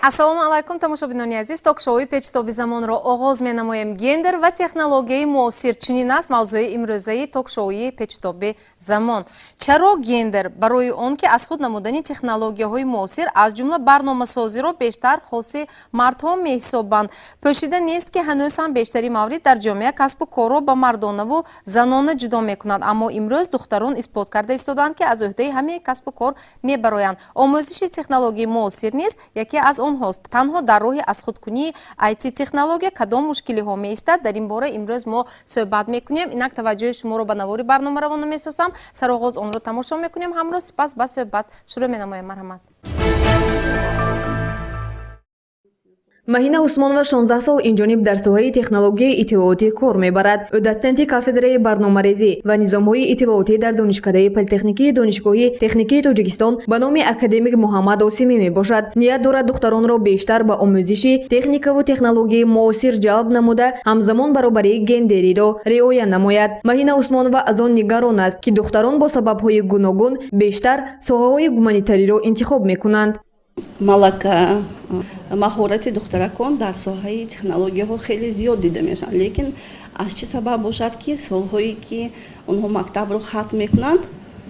Ассалому алайкум, тамошобинони азиз. Ток-шоуи «Печитоби замонро» оғоз менамоем. Гендер ва технологияи муосир — чунин аст мавзӯи имрӯзаи ток-шоуи «Печитоби замон». Чаро гендер? Барои он ки аз худ намудани технологияҳои муосир, аз ҷумла барномасозиро, бештар хоси мардҳо меҳисобанд. Пӯшида нест, ки ҳанӯз ҳам бештари маврид дар ҷомеа касбу корро ба мардонаву занона ҷудо мекунанд, аммо имрӯз духтарон исбот карда истодаанд, ки аз ӯҳдаи ҳамаи касбу кор мебароянд. Омӯзиши технологияи муосир низ яке аз онҳост. Танҳо дар роҳи аз худкунии IT технология кадом мушкилиҳо меистад, дар ин бора имрӯз мо суҳбат мекунем. Инак таваҷҷӯҳи шуморо ба навори барнома равона месозам. Сароғоз онро тамошо мекунем ҳамроҳ, сипас ба суҳбат шурӯъ менамоем. Марҳамат. Маҳина Усмонова 16 сол инҷониб дар соҳаи технологияи иттилоотӣ кор мебарад. Ӯ дотсенти кафедраи барномарезӣ ва низомҳои иттилоотӣ дар Донишкадаи политехникии Донишгоҳи техникии Тоҷикистон ба номи академик Муҳаммад Осимӣ мебошад. Ният дорад духтаронро бештар ба омӯзиши техникаву технологияи муосир ҷалб намуда, ҳамзамон баробарии гендериро риоя намояд. Маҳина Усмонова аз он нигарон аст, ки духтарон бо сабабҳои гуногун бештар соҳаҳои гуманитариро интихоб мекунанд. Малака, маҳорати духтаракон дар соҳаи технологияҳо хеле зиёд дида мешаванд, лекин аз чӣ сабаб бошад, ки солҳое ки онҳо мактабро хатм мекунанд,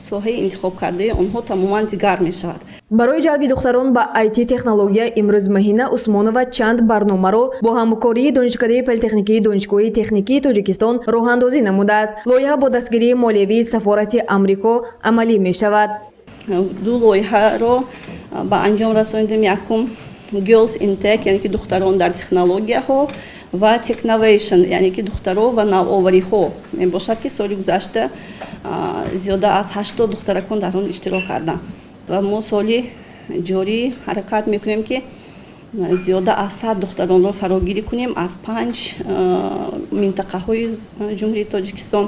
соҳаи интихобкардаи онҳо тамоман дигар мешавад. Барои ҷалби духтарон ба IT технология имрӯз Маҳина Усмонова чанд барномаро бо ҳамкории Донишкадаи политехникии Донишгоҳи техникии Тоҷикистон роҳандозӣ намудааст. Лоиҳа бо дастгирии молиявии Сафорати Амрико амалӣ мешавад. Ду лоиҳаро ба анҷом расонидем. Якум Girls in Tech, яъне ки духтарон дар технологияҳо, ва Technovation, яъне ки духтаро ва навовариҳо мебошад, ки соли гузашта зиёда аз 80 духтаракон дар он иштирок карданд. Ва мо соли ҷорӣ ҳаракат мекунем, ки зиёда аз 100 духтаронро фарогирӣ кунем аз панҷ минтақаҳои Ҷумҳурии Тоҷикистон.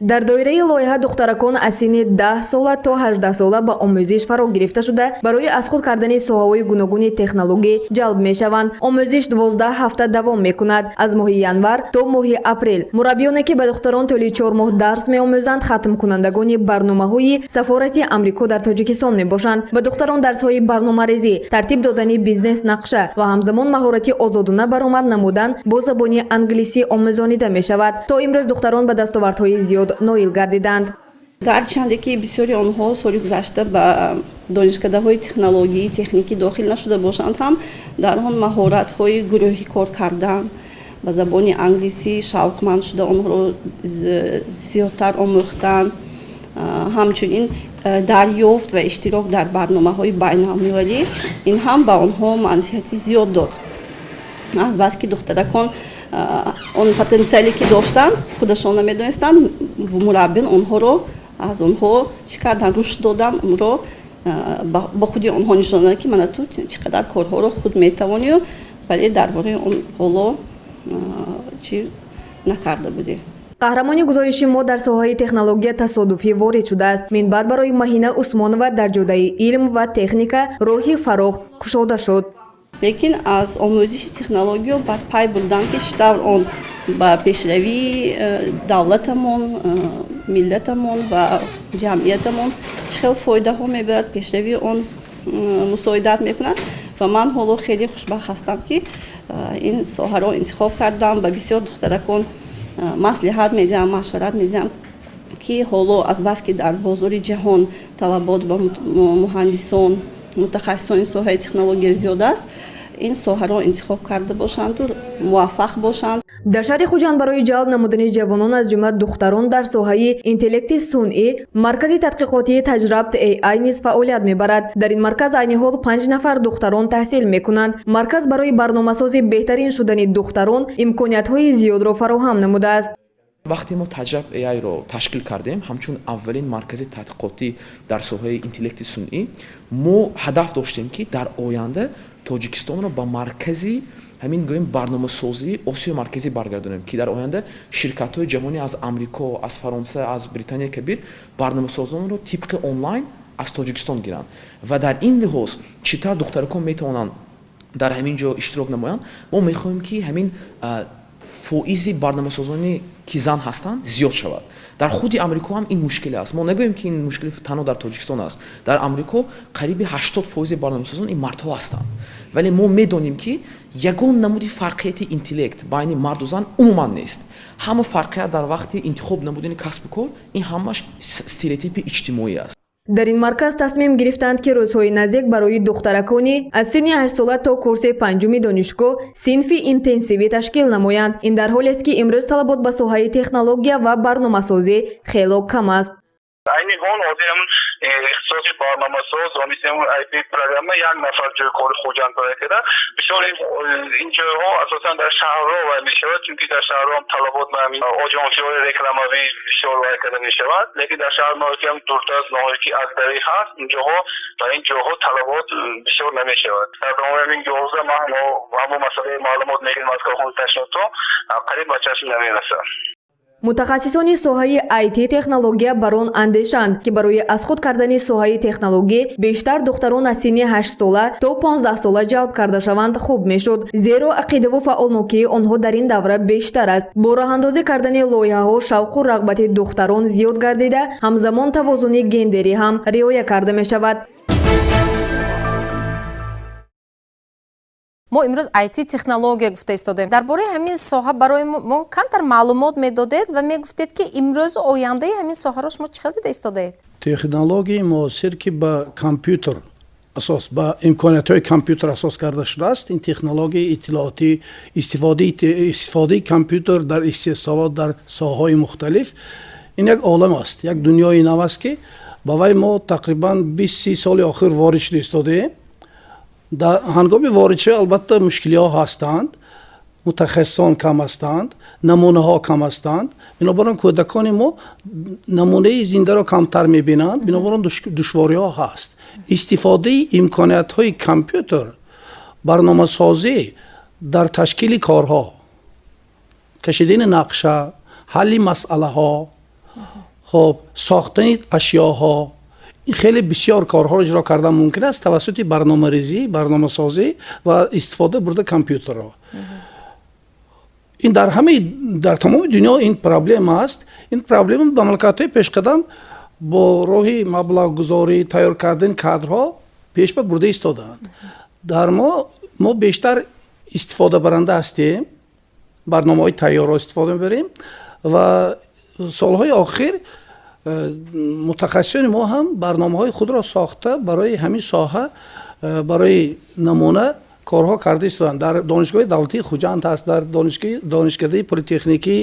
Дар доираи лоиҳа духтаракон аз синни 10 сола то 18 сола ба омӯзиш фаро гирифта шуда, барои аз худ кардани соҳаҳои гуногуни технологӣ ҷалб мешаванд. Омӯзиш 12 ҳафта давом мекунад, аз моҳи январ то моҳи апрел. Мураббиёне, ки ба духтарон тӯли 4 моҳ дарс меомӯзанд, хатмкунандагони барномаҳои Сафорати Амрико дар Тоҷикистон мебошанд. Ба духтарон дарсҳои барномарезӣ, тартиб додани бизнес нақша ва ҳамзамон маҳорати озодона баромад намудан бо забони англисӣ омӯзонида мешавад. То имрӯз духтарон ба дастовардҳои зиёд ноил гардиданд. Гарчанде ки бисёри онҳо соли гузашта ба донишкадаҳои технологии техникӣ дохил нашуда бошанд ҳам, дар он маҳоратҳои гурӯҳӣ кор кардан, ба забони англисӣ шавқманд шуда, онҳоро зиёдтар омӯхтан, ҳамчунин дарёфт ва иштирок дар барномаҳои байналмилалӣ, ин ҳам ба онҳо манфиати зиёд дод. Азбаски духтаракон он потенсиале ки доштанд, худашон намедонистанд, мураббиён онҳоро аз онҳо чӣ карданд, рушд доданд, онро ба худи онҳо нишон доданд, ки мана ту чӣ қадар корҳоро худ метавонию, вале дар бораи он ҳоло чӣ накарда будем. Қаҳрамони гузориши мо дар соҳаи технология тасодуфӣ ворид шудааст. Минбаъд барои Маҳина Усмонова дар ҷодаи илм ва техника роҳи фарох кушода шуд. Лекин аз омӯзиши технологиё баъд пай бурдам, ки чӣ тавр он ба пешравии давлатамон, миллатамон ва ҷамъиятамон чӣ хел фоидаҳо мебарад, пешравии он мусоидат мекунад. Ва ман ҳоло хеле хушбахт ҳастам, ки ин соҳаро интихоб кардам. Ба бисёр духтаракон маслиҳат медиҳам, машварат медиҳам, ки ҳоло азбаски дар бозори ҷаҳон талабот ба муҳандисон, мутахассисони соҳаи технология зиёд аст, ин соҳаро интихоб карда бошанду муваффақ бошанд. Дар шаҳри Хуҷанд барои ҷалб намудани ҷавонон, аз ҷумла духтарон, дар соҳаи интеллекти сунъӣ маркази тадқиқотии «Таҷрабт AI» низ фаъолият мебарад. Дар ин марказ айни ҳол панҷ нафар духтарон таҳсил мекунанд. Марказ барои барномасози беҳтарин шудани духтарон имкониятҳои зиёдро фароҳам намудааст. Вақте мо «Таҷраб AI»-ро ташкил кардем, ҳамчун аввалин маркази тадқиқотӣ дар соҳаи интеллекти сунъӣ, мо ҳадаф доштем, ки дар оянда Тоҷикистонро ба маркази ҳамин, гӯем, барномасозии Осиёи Марказӣ баргардонем, ки дар оянда ширкатҳои ҷаҳонӣ аз Амрико, аз Фаронса, аз Британияи Кабир барномасозонро тибқи онлайн аз Тоҷикистон гиранд. Ва дар ин лиҳоз чӣ тавр духтаракон метавонанд дар ҳамин ҷо иштирок намоянд? Мо мехоҳем, ки ҳамин Фоизи барномасозоне, ки зан ҳастанд, зиёд шавад. Дар худи Амрико ҳам ин мушкиле аст. Мо нагӯем, ки ин мушкили танҳо дар Тоҷикистон аст. Дар Амрико қариби 80% барномасозон ин мардҳо ҳастанд, вале мо медонем, ки ягон намуди фарқияти интеллект байни марду зан умуман нест. Ҳама фарқият дар вақти интихоб намудани касбу кор, ин ҳамаш стереотипи иҷтимоӣ аст. Дар ин марказ тасмим гирифтанд, ки рӯзҳои наздик барои духтаракони аз синни 8сола то курси панҷуми донишгоҳ синфи интенсивӣ ташкил намоянд. Ин дар ҳолест, ки имрӯз талабот ба соҳаи технология ва барномасозӣ хело кам аст. Айни ҳол ҳозир ҳамун ихтисоси барномасоз ва мисли ҳамун IT программа як нафар ҷои кори Хуҷанд пайдо карда. Бисёр ин ҷойҳо асосан дар шаҳрҳо вай мешавад, чунки дар шаҳрҳо ҳам талабот ба ҳамин оҷонсиҳои рекламавӣ бисёр вай карда мешавад. Лекин дар шаҳрҳое, ки ҳам дуртар аз ноҳия, ки агдарӣ ҳаст, инҷоҳо дар ин ҷойҳо талабот бисёр намешавад. Дар давоми ҳамин 11 маҳ мо ҳамон масъалаи маълумот мегирем аз корхонаи ташкилотҳо, қариб ба чашм намерасад. Мутахассисони соҳаи IT технология бар он андешанд, ки барои аз худ кардани соҳаи технологӣ бештар духтарон аз синни 8сола то 15сола ҷалб карда шаванд, хуб мешуд, зеро ақидаву фаъолнокии онҳо дар ин давра бештар аст. Бо роҳандозӣ кардани лоиҳаҳо шавқу рағбати духтарон зиёд гардида, ҳамзамон тавозуни гендерӣ ҳам риоя карда мешавад. Мо имрӯз IT технология гуфта истодаем. Дар бораи ҳамин соҳа барои мо камтар маълумот медодед ва мегуфтед, ки имрӯзу ояндаи ҳамин соҳаро шумо чӣ хел дида истодаед? Технологияи муосир, ки ба компютер асос, ба имкониятҳои компютер асос карда шудааст, ин технологияи иттилоотӣ, истифодаи компютер дар истеҳсолот, дар соҳаҳои мухталиф, ин як олам аст, як дунёи нав аст, ки ба вай мо тақрибан 20-30 соли охир ворид шуда истодаем. Дар ҳангоми воридшавӣ, албатта, мушкилиҳо ҳастанд, мутахассисон кам ҳастанд, намунаҳо кам ҳастанд. Бинобар он кӯдакони мо намунаи зиндаро камтар мебинанд, бинобар он душвориҳо ҳаст. Истифодаи имкониятҳои компютер, барномасозӣ дар ташкили корҳо, кашидани нақша, ҳалли масъалаҳо, хоб, сохтани ашёҳо, ин хеле бисёр корҳоро иҷро кардан мумкин аст тавассути барномарезӣ, барномасозӣ ва истифода бурда компютерро. Ин дар ҳамаи, дар тамоми дунё ин проблема аст. Ин проблема мамлакатҳои пешқадам бо роҳи маблағгузорӣ, тайёр кардани кадрҳо пеш ба бурда истодаанд. Дар мо бештар истифодабаранда ҳастем, барномаҳои тайёрро истифода мебарем ва солҳои охир мутахассисони мо ҳам барномаҳои худро сохта, барои ҳамин соҳа барои намуна корҳо карда истодаанд. Дар Донишгоҳи давлатии Хуҷанд ҳаст, дар донишкадаи политехникӣ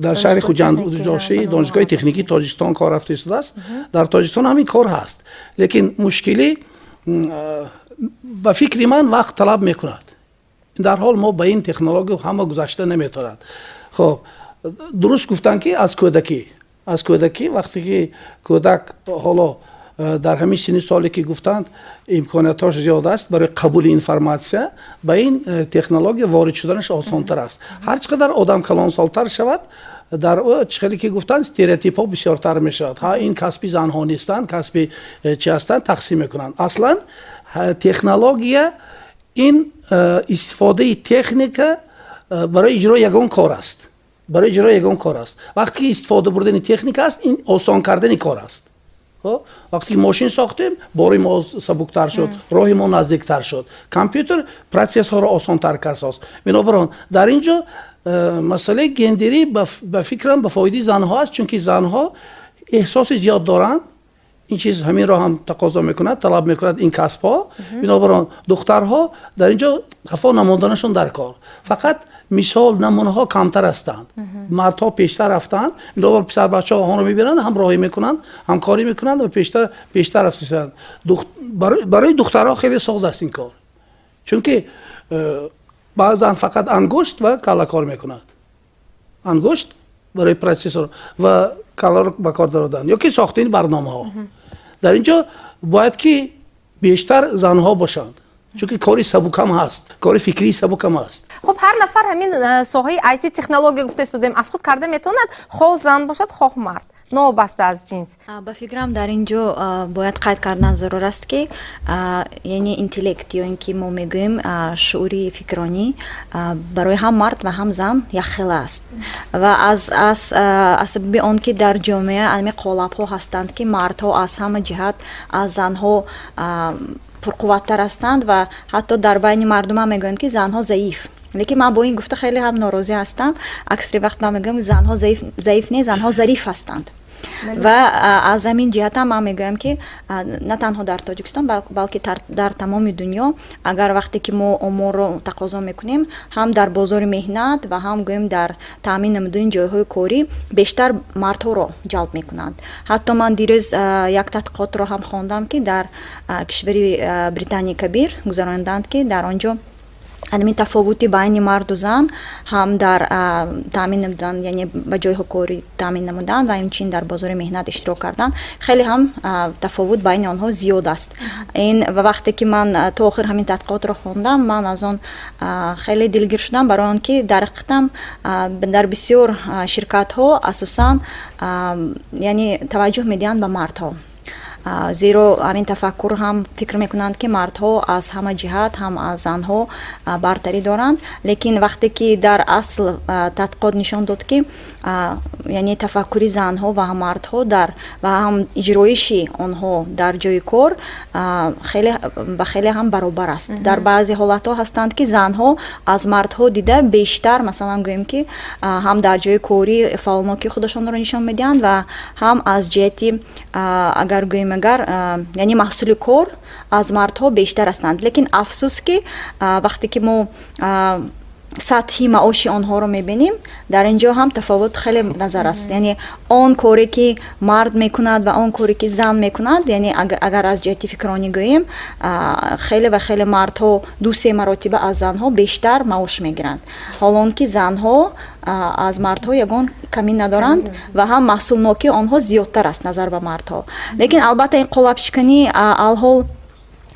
дар шаҳри Хуҷанд, Донишгоҳи техникии Тоҷикистон кор рафта истодааст. Дар Тоҷикистон ҳамин кор ҳаст, лекин мушкилӣ, ба фикри ман, вақт талаб мекунад. Дар ҳол мо ба ин технология ҳама гузашта наметавонад. Хоб, дуруст гуфтанд, ки аз кӯдакӣ, вақте ки кӯдак ҳоло дар ҳамин синни соле, ки гуфтанд, имкониятҳош зиёд аст барои қабули информатсия, ба ин технология ворид шуданаш осонтар аст. Ҳар чӣ қадар одам калонсолтар шавад, дар ӯ, чӣ хеле ки гуфтанд, стереотипҳо бисёртар мешавад. Ҳа, ин касби занҳо нестанд, касби чи ҳастанд, тақсим мекунанд. Аслан технология ин истифодаи техника барои иҷрои ягон кор аст, барои иҷрои ягон кор аст. Вақте ки истифода бурдани техника аст, ин осон кардани кор аст. Вақте ки мошин сохтем, бори мо сабуктар шуд, роҳи мо наздиктар шуд. Компютер процессҳоро осонтар кардааст. Бинобар он дар ин ҷо масъалаи гендерӣ, ба фикрам, ба фоидаи занҳо аст, чунки занҳо эҳсоси зиёд доранд. Ин чиз ҳаминро ҳам тақозо мекунад, талаб мекунад ин касбҳо. Бинобар он духтарҳо дар ин ҷо қафо намонданашон дар кор. Фақат мисол, намунаҳо камтар ҳастанд, мардҳо пештар рафтаанд. Бинобар писарбачаҳо онро мебинанд, ҳамроҳӣ мекунанд, ҳамкорӣ мекунанд ва пештар рафтанд. Барои духтарҳо хеле соз аст ин кор, чунки баъзан фақат ангушт ва калла кор мекунад, ангушт барои процессор ва калларо ба кор дародан ё ки сохтани барномаҳо. Дар ин ҷо бояд ки бештар занҳо бошанд, чунки кори сабукам ҳаст, кори фикрии сабукам ҳаст. Хуб, ҳар нафар ҳамин соҳаи IT технология гуфта истодаем, аз худ карда метавонад, хоҳ зан бошад, хоҳ мард? Новобаста аз ҷинс. Ба фикрам, дар ин ҷо бояд қайд кардан зарур аст, ки яъне интеллект ё ин ки мо мегӯем шуъури фикронӣ барои ҳам мард ва ҳам зан якхела аст. Ва аз сабаби он ки дар ҷомеа ами қолабҳо ҳастанд, ки мардҳо аз ҳама ҷиҳат аз занҳо пурқувваттар ҳастанд ва ҳатто дар байни мардумам мегӯянд, ки занҳо заиф. Лекин ман бо ин гуфта хеле ҳам норозӣ ҳастам. Аксари вақт ман мегӯям, занҳо заиф не, занҳо зариф ҳастанд. Ва аз ҳамин ҷиҳатам ман мегӯям, ки на танҳо дар Тоҷикистон, балки дар тамоми дунё, агар вақте ки мо оморро тақозо мекунем, ҳам дар бозори меҳнат ва ҳам, гӯем, дар таъмин намудани ҷойҳои корӣ бештар мардҳоро ҷалб мекунанд. Ҳатто ман дирӯз як тадқиқотро ҳам хондам, ки дар кишвари Британияи Кабир гузарониданд, ки дар он ҷо ҳамин тафовути байни марду зан ҳам дар таъмин намудан, яъне ба ҷойҳо корӣ таъмин намудан ва ҳамчунин дар бозори меҳнат иштирок кардан, хеле ҳам тафовут байни онҳо зиёд аст. Ин ва вақте ки ман то охир ҳамин тадқиқотро хондам, ман аз он хеле дилгир шудам, барои он ки дар ҳақиқатам дар бисёр ширкатҳо асосан, яъне, таваҷҷӯҳ медиҳанд ба мардҳо, зеро ҳамин тафаккур ҳам фикр мекунанд, ки мардҳо аз ҳама ҷиҳат ҳам аз занҳо бартарӣ доранд. Лекин вақте ки дар асл тадқиқот нишон дод, ки яъне тафаккури занҳо ва ҳам мардҳо дар ва ҳам иҷроиши онҳо дар ҷои кор хеле ба хеле ҳам баробар аст. Дар баъзе ҳолатҳо ҳастанд, ки занҳо аз мардҳо дида бештар, масалан, гӯем ки, ҳам дар ҷои корӣ фаъолнокии худашонро нишон медиҳанд ва ҳам аз ҷиҳати, агар гӯем, агар, яъне маҳсули кор аз мардҳо бештар ҳастанд. Лекин афсӯс, ки вақте ки мо сатҳи маоши онҳоро мебинем, дар ин ҷо ҳам тафовут хеле назар аст. Яъне он коре ки мард мекунад ва он коре ки зан мекунад, яъне агар аз ҷиҳати фикронӣ гӯем, хеле ва хеле мардҳо 2-се маротиба аз занҳо бештар маош мегиранд, ҳол он ки занҳо аз мардҳо ягон камӣ надоранд ва ҳам маҳсулнокии онҳо зиёдтар аст назар ба мардҳо. Лекин албатта ин қолабшиканӣ алҳол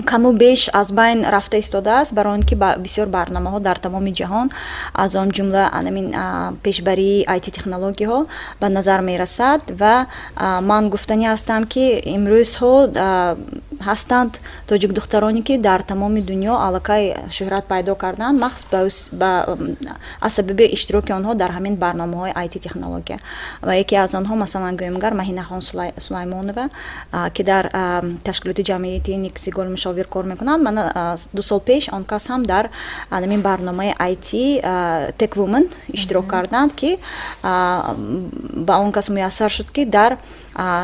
каму беш аз байн рафта истодааст, барои он ки бисёр барномаҳо дар тамоми ҷаҳон, аз он ҷумла анамин пешбарии IT технологияҳо ба назар мерасад. Ва ман гуфтанӣ ҳастам, ки имрӯзҳо ҳастанд тоҷикдухтароне, ки дар тамоми дунё аллакай шӯҳрат пайдо карданд, махз аз сабаби иштироки онҳо дар ҳамин барномаҳои IT технология. Ва яке аз онҳо, масалан, гӯем агар, Маҳинахон Сулаймонова, ки дар ташкилоти ҷамъиятии Никсигол мушовир кор мекунанд. Мана 2 сол пеш он кас ҳам дар ҳамин барномаи IT Tech Woman иштирок карданд, ки ба он кас муяссар шуд, ки дар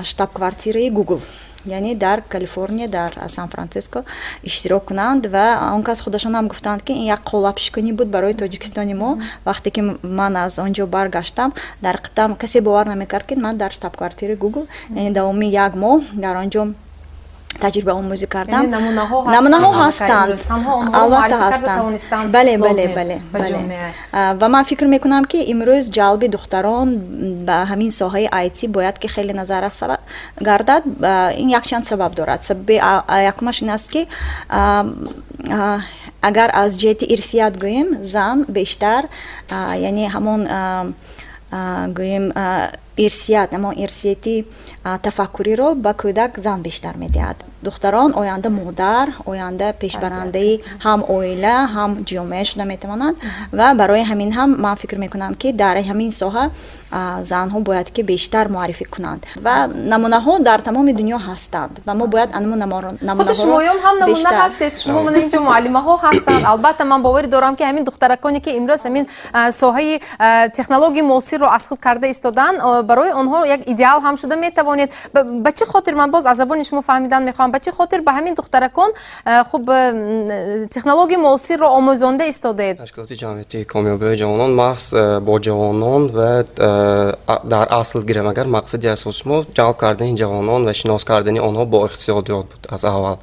штаб-квартираи Google, яъне дар Калифорния, дар Сан Франциско иштирок кунанд. Ва он кас худашон ҳам гуфтанд, ки ин як қолабшикунӣ буд барои Тоҷикистони мо. Вақте ки ман аз он ҷо баргаштам, дар ҳақиқатам касе бовар намекард, ки ман дар штаб-квартираи Google, яъне давоми як моҳ дар он ҷо таҷрибаомӯзӣ кардам. Намунаҳо ҳастанд, албатта ҳастанд. Бале, бале, бале, бале. Ва ман фикр мекунам, ки имрӯз ҷалби духтарон ба ҳамин соҳаи IT бояд ки хеле назаррас гардад. Ин якчанд сабаб дорад. Сабаби якумаш ин аст, ки агар аз ҷиҳати ирсият гӯем, зан бештар, яъне ҳамон, гӯем, ирсият, ҳамон ирсияти тафаккуриро ба кӯдак зан бештар медиҳад. Духтарон оянда модар, оянда пешбарандаи ҳам оила, ҳам ҷомеа шуда метавонанд. Ва барои ҳамин ҳам ман фикр мекунам, ки дар ҳамин соҳа занҳо бояд ки бештар муаррифӣ кунанд ва намунаҳо дар тамоми дунё ҳастанд ва мо бояд анаму Худи шумоём ҳам намуна ҳастед. Шумо мана инҷо муаллимаҳо ҳастанд. Албатта, ман боварӣ дорам, ки ҳамин духтараконе, ки имрӯз ҳамин соҳаи технологияи муосирро аз худ карда истодаанд, барои онҳо як идеал ҳам шуда метавонед. Ба чӣ хотир, ман боз аз забони шумо фаҳмидан мехоҳам, ба чӣ хотир ба ҳамин духтаракон хуб технологияи муосирро омӯзонда истодаед? Ташкилоти ҷамъиятии Комёбиҳои ҷавонон маҳз бо ҷавонон ва дар асл гирем агар, мақсади асоси мо ҷалб кардани ҷавонон ва шинос кардани онҳо бо иқтисодиёт буд аз аввал.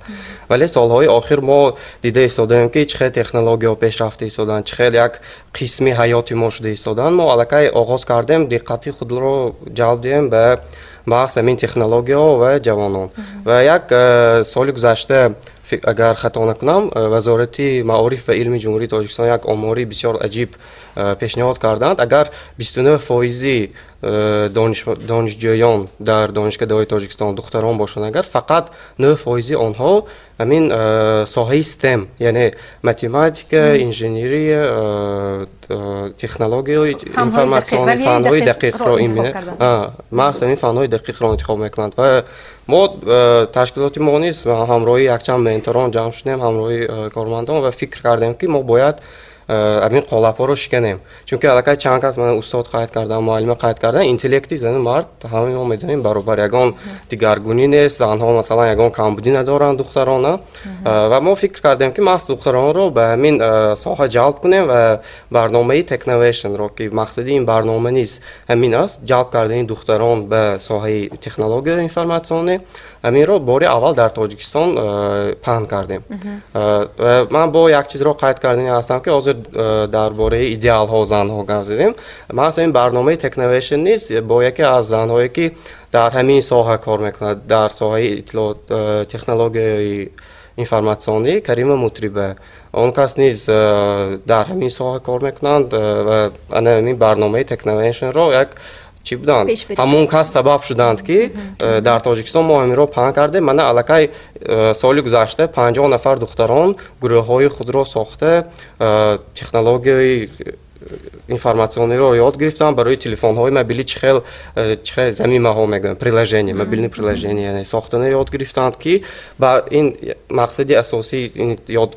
Вале солҳои охир мо дида истодаем, ки чӣ хел технологияҳо пешрафта истодаанд, чӣ хел як қисми ҳаёти мо шуда истодаанд. Мо аллакай оғоз кардем диққати худро ҷалб диҳем ба маҳз ҳамин технологияҳо ва ҷавонон. Ва як соли гузашта, агар хато накунам, Вазорати маориф ва илми Ҷумҳурии Тоҷикистон як омори бисёр аҷиб пешниҳод карданд, агар 29 фоизи донишҷӯён дар донишкадаҳои Тоҷикистон духтарон бошанд, агар фақат 9 фоизи онҳо ҳамин соҳаи STEM, яъне математика, инженерия, технологияи информатсионӣ, фанҳои дақиқро, маҳз ҳамин фанҳои дақиқро интихоб мекунанд. Ва мо, ташкилоти мо низ ҳамроҳи якчанд менторон ҷамъ шудем, ҳамроҳи кормандон, ва фикр кардем, ки мо бояд ҳамин қолабҳоро шиканем, чунки аллакай чанд кас, мана устод қайд кардан, муаллима қайд кардан, интеллекти зану мард, ҳамаи мо медонем, баробар, ягон дигаргунӣ нест. Занҳо, масалан, ягон камбудӣ надоранд, духтарона. Ва мо фикр кардем, ки маҳз духтаронро ба ҳамин соҳа ҷалб кунем ва барномаи Technovation-ро, ки мақсади ин барнома низ ҳамин аст, ҷалб кардани духтарон ба соҳаи технологияи информатсионӣ, ҳаминро бори аввал дар Тоҷикистон паҳн кардем. Ман бо як чизро қайд кардани ҳастам, ки ҳозир дар бораи идеалҳо, занҳо гап задем. Маҳз ҳамин барномаи Technovation низ бо яке аз занҳое, ки дар ҳамин соҳа кор мекунад, дар соҳаи технологияи информатсионӣ, Карима Мутриба, он кас низ дар ҳамин соҳа кор мекунанд ва ана ҳамин барномаи Technovation-ро як чӣ буданд, ҳамон кас сабаб шуданд, ки дар Тоҷикистон мо ҳаминро паҳн кардем. Мана аллакай соли гузашта 50 нафар духтарон гурӯҳҳои худро сохта, технологияи информатсиониро ёд гирифтам, барои телефонҳои мобилӣ чӣ хел, чӣ хел замимаҳо мегӯям, приложение, мобильный приложение сохтана ёд гирифтанд, ки ба ин мақсади асосӣ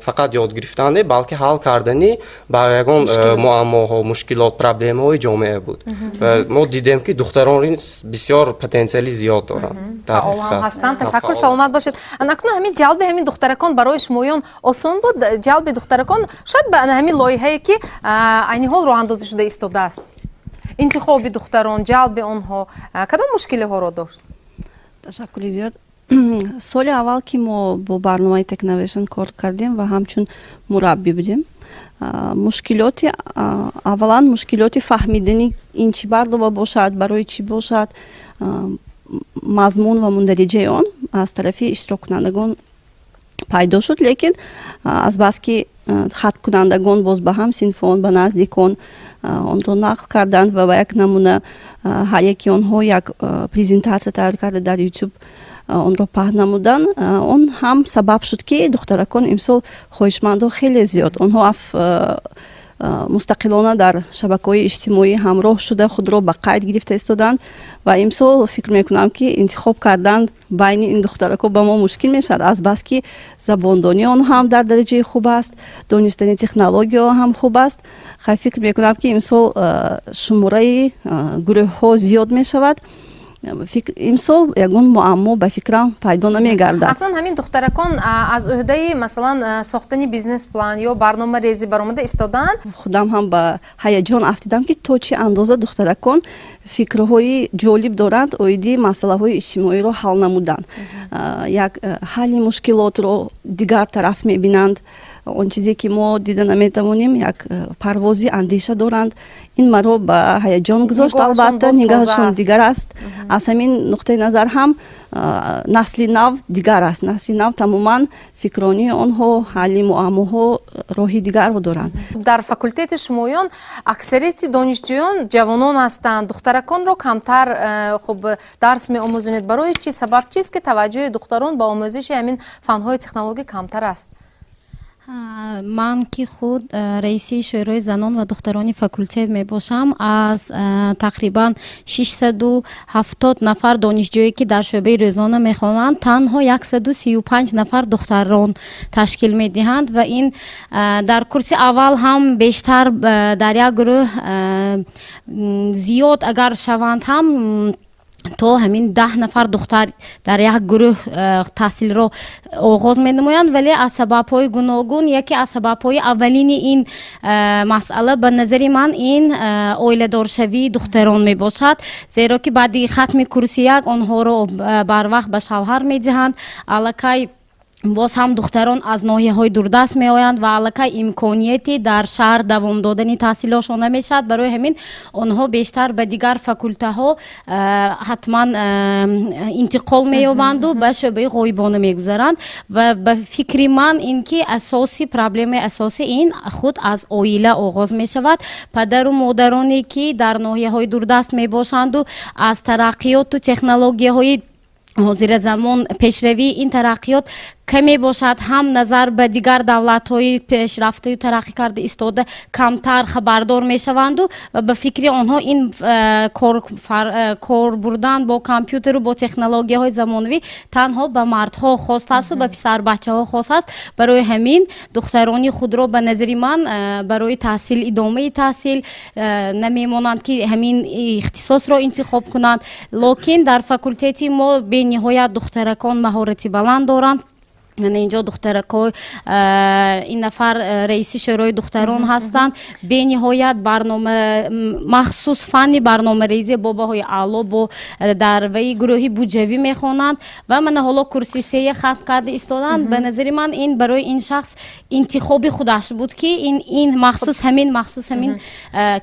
фақат ёд гирифтан не, балки ҳал кардани ба ягон муаммоҳо, мушкилот, проблемаҳои ҷомеа буд. Ва мо дидем, ки духтарон бисёр потенсиали зиёд доранд. Ҳастанд. Ташаккур, саломат бошед. Акнун ҳамин ҷалби ҳамин духтаракон барои шумоён осон буд? Ҷалби духтаракон шояд ба ҳамин лоиҳае, ки айни ҳол роҳандозӣ шуда истодааст, интихоби духтарон, ҷалби онҳо кадом мушкилиҳоро дошт? Ташаккури зиёд. Соли аввал, ки мо бо барномаи Technovation кор кардем ва ҳамчун мураббӣ будем, мушкилоти, аввалан, мушкилоти фаҳмидани ин чӣ барнома бошад, барои чӣ бошад, мазмун ва мундариҷаи он аз тарафи иштироккунандагон пайдо шуд. Лекин азбаски хатмкунандагон боз ба ҳам синфон, ба наздикон онро нақл карданд ва ба як намуна ҳар яки онҳо як презентатсия тайёр карда, дар Ютуб онро паҳн намуданд, он ҳам сабаб шуд, ки духтаракон имсол хоҳишмандо хеле зиёд, онҳо мустақилона дар шабакаҳои иҷтимоӣ ҳамроҳ шуда, худро ба қайд гирифта истоданд. Ва имсол фикр мекунам, ки интихоб кардан байни ин духтарако ба мо мушкил мешавад, азбаски забондонии он ҳам дар дараҷаи хуб аст, донистани технологияҳо ҳам хуб аст. Хай, фикр мекунам, ки имсол шумораи гурӯҳҳо зиёд мешавад. Имсол ягон муаммо, ба фикрам, пайдо намегардад. Акнун ҳамин духтаракон аз ӯҳдаи, масалан, сохтани бизнес план ё барномарезӣ баромада истодаанд? Худам ҳам ба ҳаяҷон афтидам, ки то чӣ андоза духтаракон фикрҳои ҷолиб доранд оиди масъалаҳои иҷтимоиро ҳал намудан, як ҳалли мушкилотро дигар тараф мебинанд, он чизе ки мо дида наметавонем, як парвози андеша доранд. Ин маро ба ҳаяҷон гузошт. Албатта, нигаҳашон дигар аст. Аз ҳамин нуқтаи назар ҳам насли нав дигар аст. Насли нав тамоман фикронии онҳо, ҳалли муаммоҳо роҳи дигарро доранд. Дар факултети шумоён аксарияти донишҷӯён ҷавонон ҳастанд, духтараконро камтар хуб дарс меомӯзонед. Барои чӣ? Сабаб чист, ки таваҷҷӯҳи духтарон ба омӯзиши ҳамин фанҳои технологӣ камтар аст? Ман, ки худ раиси шӯрои занон ва духтарони факултет мебошам, аз тақрибан 670 нафар донишҷӯе, ки дар шӯъбаи рӯзона мехонанд, танҳо 135 нафар духтарон ташкил медиҳанд. Ва ин дар курси аввал ҳам бештар дар як гурӯҳ зиёд агар шаванд ҳам, то ҳамин 10 нафар духтар дар як гурӯҳ таҳсилро оғоз менамоянд. Вале аз сабабҳои гуногун, яке аз сабабҳои аввалини ин масъала, ба назари ман, ин оиладоршавии духтарон мебошад, зеро ки баъди хатми курси як онҳоро барвақт ба шавҳар медиҳанд аллакай. Боз ҳам духтарон аз ноҳияҳои дурдаст меоянд ва аллакай имконияте дар шаҳр давом додани таҳсилошон намешавад. Барои ҳамин онҳо бештар ба дигар факултаҳо ҳатман интиқол меёбанду ба шӯъбаи ғоибона мегузаранд. Ва ба фикри ман, ин ки асоси проблемаи асосӣ ин худ аз оила оғоз мешавад. Падару модароне, ки дар ноҳияҳои дурдаст мебошанду аз тараққиёту технологияҳои ҳозиразамон, пешравии ин тараққиёт каме бошад ҳам, назар ба дигар давлатҳои пешрафтаю тараққӣ карда истода камтар хабардор мешаванду ва ба фикри онҳо ин кор бурдан бо компютеру бо технологияҳои замонавӣ танҳо ба мардҳо хос асту ба писарбачаҳо хос аст. Барои ҳамин духтарони худро, ба назари ман, барои таҳсил, идомаи таҳсил намемонанд, ки ҳамин ихтисосро интихоб кунанд. Локин дар факултети мо бениҳоят духтаракон маҳорати баланд доранд. Мана инҷо духтарако, ин нафар раиси шӯрои духтарон ҳастанд. Бениҳоят барнома, махсус фанни барномарезӣ бо баҳои аъло бо дар ваи гурӯҳи буҷавӣ мехонанд ва мана ҳоло курси сея хатм карда истоданд. Ба назари ман, ин барои ин шахс интихоби худаш буд, ки ин махсус ҳамин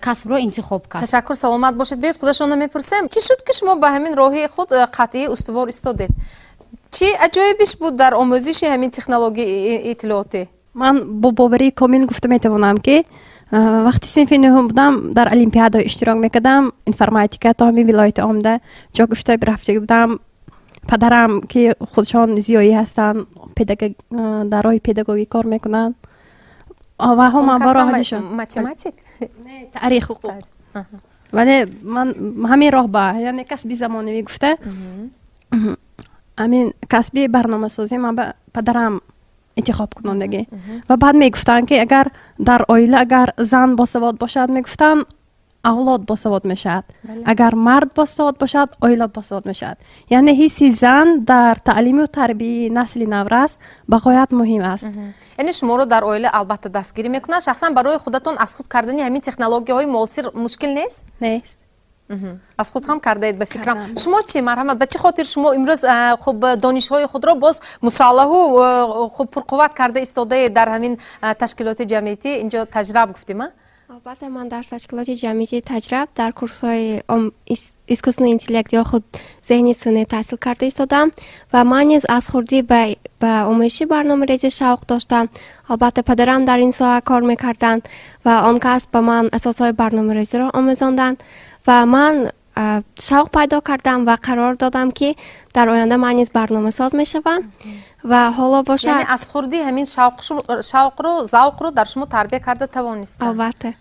касбро интихоб кард. Ташаккур, саломат бошед. Биёед, худашонро мепурсем: чӣ шуд, ки шумо ба ҳамин роҳи худ қатъӣ устувор истодед? Чӣ аҷоибиш буд дар омӯзиши ҳамин технологияи иттилоотӣ? Ман бо боварии комил гуфта метавонам, ки вақти синфи нӯҳум будам, дар олимпиада иштирок мекардам информатика, то ҳамин вилояти омада ҷо гуфта рафтагӣ будам. Падарам, ки худшон зиёӣ ҳастанд, дар роҳи педагогӣ кор мекунанд ва ҳо ман ба роҳ Математик? Таърих, ҳуқуқ, вале ман ҳамин роҳ ба, яъне касби замонавӣ гуфта, ҳамин касби барномасозӣ ман ба падарам интихоб кунондагӣ. Ва баъд мегуфтанд, ки агар дар оила агар зан босавод бошад, мегуфтанд, авлод босавод мешавад, агар мард босавод бошад, оила босавод мешавад. Яъне ҳисси зан дар таълиму тарбияи насли наврас ба ғоят муҳим аст. Яъне шуморо дар оила албатта дастгирӣ мекунанд. Шахсан барои худатон аз худ кардани ҳамин технологияҳои муосир мушкил нест? Нест. Аз худ ҳам кардаед, ба фикрам. Шумо чӣ, марҳамат, ба чӣ хотир шумо имрӯз хуб донишҳои худро боз мусаллаҳу хуб пурқувват карда истодаед дар ҳамин ташкилоти ҷамъиятӣ, инҷо Таҷраб гуфтем, а? Албатта, ман дар ташкилоти ҷамъиятии Таҷраб дар курсҳои искусственный интеллект ё худ зеҳни сунъӣ таҳсил карда истодам ва ман низ аз хурдӣ ба омӯзиши барномарезӣ шавқ доштам. Албатта, падарам дар ин соҳа кор мекарданд ва он кас ба ман асосҳои барномарезиро омӯзонданд ва ман шавқ пайдо кардам ва қарор додам, ки дар оянда ман низ барномасоз мешавам ва ҳоло бошад. Яъне аз хурдӣ ҳамин шавқро, завқро дар шумо тарбия карда тавонистанд. Албатта.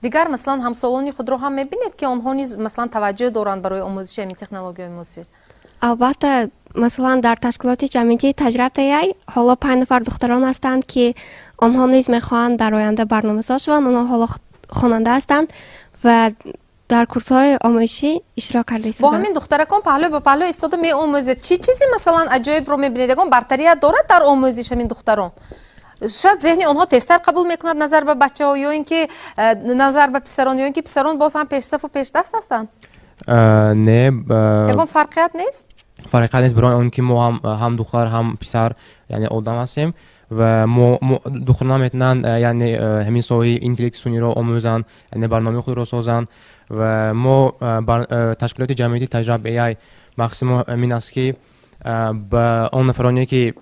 Дигар, масалан, ҳамсолони худро ҳам мебинед, ки онҳо низ, масалан, таваҷҷӯҳ доранд барои омӯзиши ҳамин технологияҳои муосир? Албатта, масалан, дар ташкилоти ҷамъиятии Таҷраб ТАЙ ҳоло панҷ нафар духтарон ҳастанд, ки онҳо низ мехоҳанд дар оянда барномасоз шаванд. Онҳо ҳоло хонанда ҳастанд ва дар курсҳои омӯзишӣ иштирок карда Бо истодаанд. ҳамин духтаракон паҳлӯ ба паҳлӯ истода меомӯзед. Чӣ чизе, масалан, аҷоибро мебинед? Ягон бартарият дорад дар омӯзиш ҳамин духтарон? Шояд зеҳни онҳо тезтар қабул мекунад назар ба бачаҳо ё ин ки назар ба писарон, ё ин ки писарон боз ҳам пешсафу пешдаст ҳастанд? Не. Ягон фарқият нест? Фарқият нест, барои он ки мо ҳам духтар, ҳам писар, яъне одам ҳастем ва мо духтарон метавонанд, яъне ҳамин соҳаи интеллекти сунъиро омӯзанд, яъне барномаи худро созанд. Ва мо ташкилоти ҷамъиятии Таҷраб AI, мақсади мо ҳамин аст, ки ба он нафароне, ки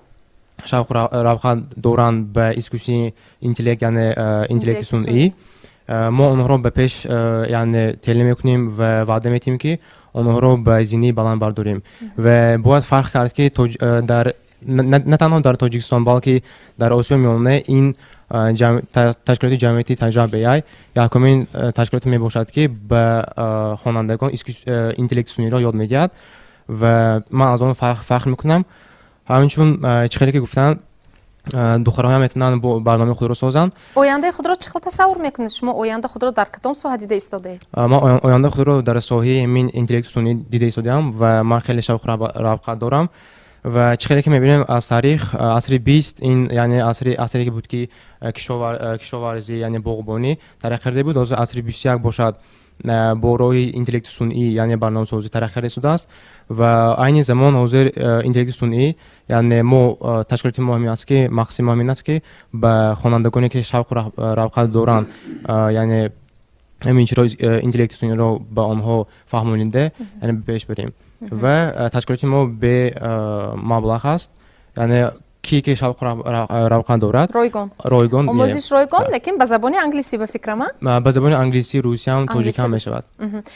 шавқу равғат доранд ба искусственный интеллект, яъне интеллекти сунъӣ, мо онҳоро ба пеш, яъне тела мекунем ва ваъда медиҳем, ки онҳоро ба зинаи баланд бардорем. Ва бояд фарқ кард, ки дар на танҳо дар Тоҷикистон, балки дар Осиёи Миёна ин ташкилоти ҷамъиятии Таҷраб AI якумин ташкилоте мебошад, ки ба хонандагон интеллекти сунъиро ёд медиҳад, ва ман аз он фахр мекунам. Ҳамчун чӣ хеле ки гуфтанд, духтарҳоям метавонанд бо барномаи худро созанд. Ояндаи худро чӣ хел тасаввур мекунед? Шумо оянда худро дар кадом соҳа дида истодаед? Ман ояндаи худро дар соҳаи ҳамин интеллекти сунъӣ дида истодаам ва ман хеле шавқу равғат дорам. Ва чӣ хеле ки мебинем аз таърих, асри 20 ин, яъне асре ки буд, ки кишоварзӣ, яъне боғбонӣ тараққӣ карда буд. Ҳозир асри 21 бошад. бо роҳи интеллекти сунъӣ, яъне барномасозӣ тараққӣ карда истодааст. Ва айни замон ҳозир интеллекти сунъӣ, яъне мо ташкилоти мо ҳамин аст, ки мақсади мо ҳамин аст, ки ба хонандагоне, ки шавқу равғат доранд, яъне ҳамин чиро, интеллекти сунъиро ба онҳо фаҳмонида, яъне пеш барем. Ва ташкилоти мо бе маблағ аст, яъне ки шавқу равған дорад. Ройгон. Ройгон. Омӯзиш ройгон, лекин ба забони англисӣ, ба фикрам, а? Ба забони англисӣ, русиям, тоҷикам мешавад.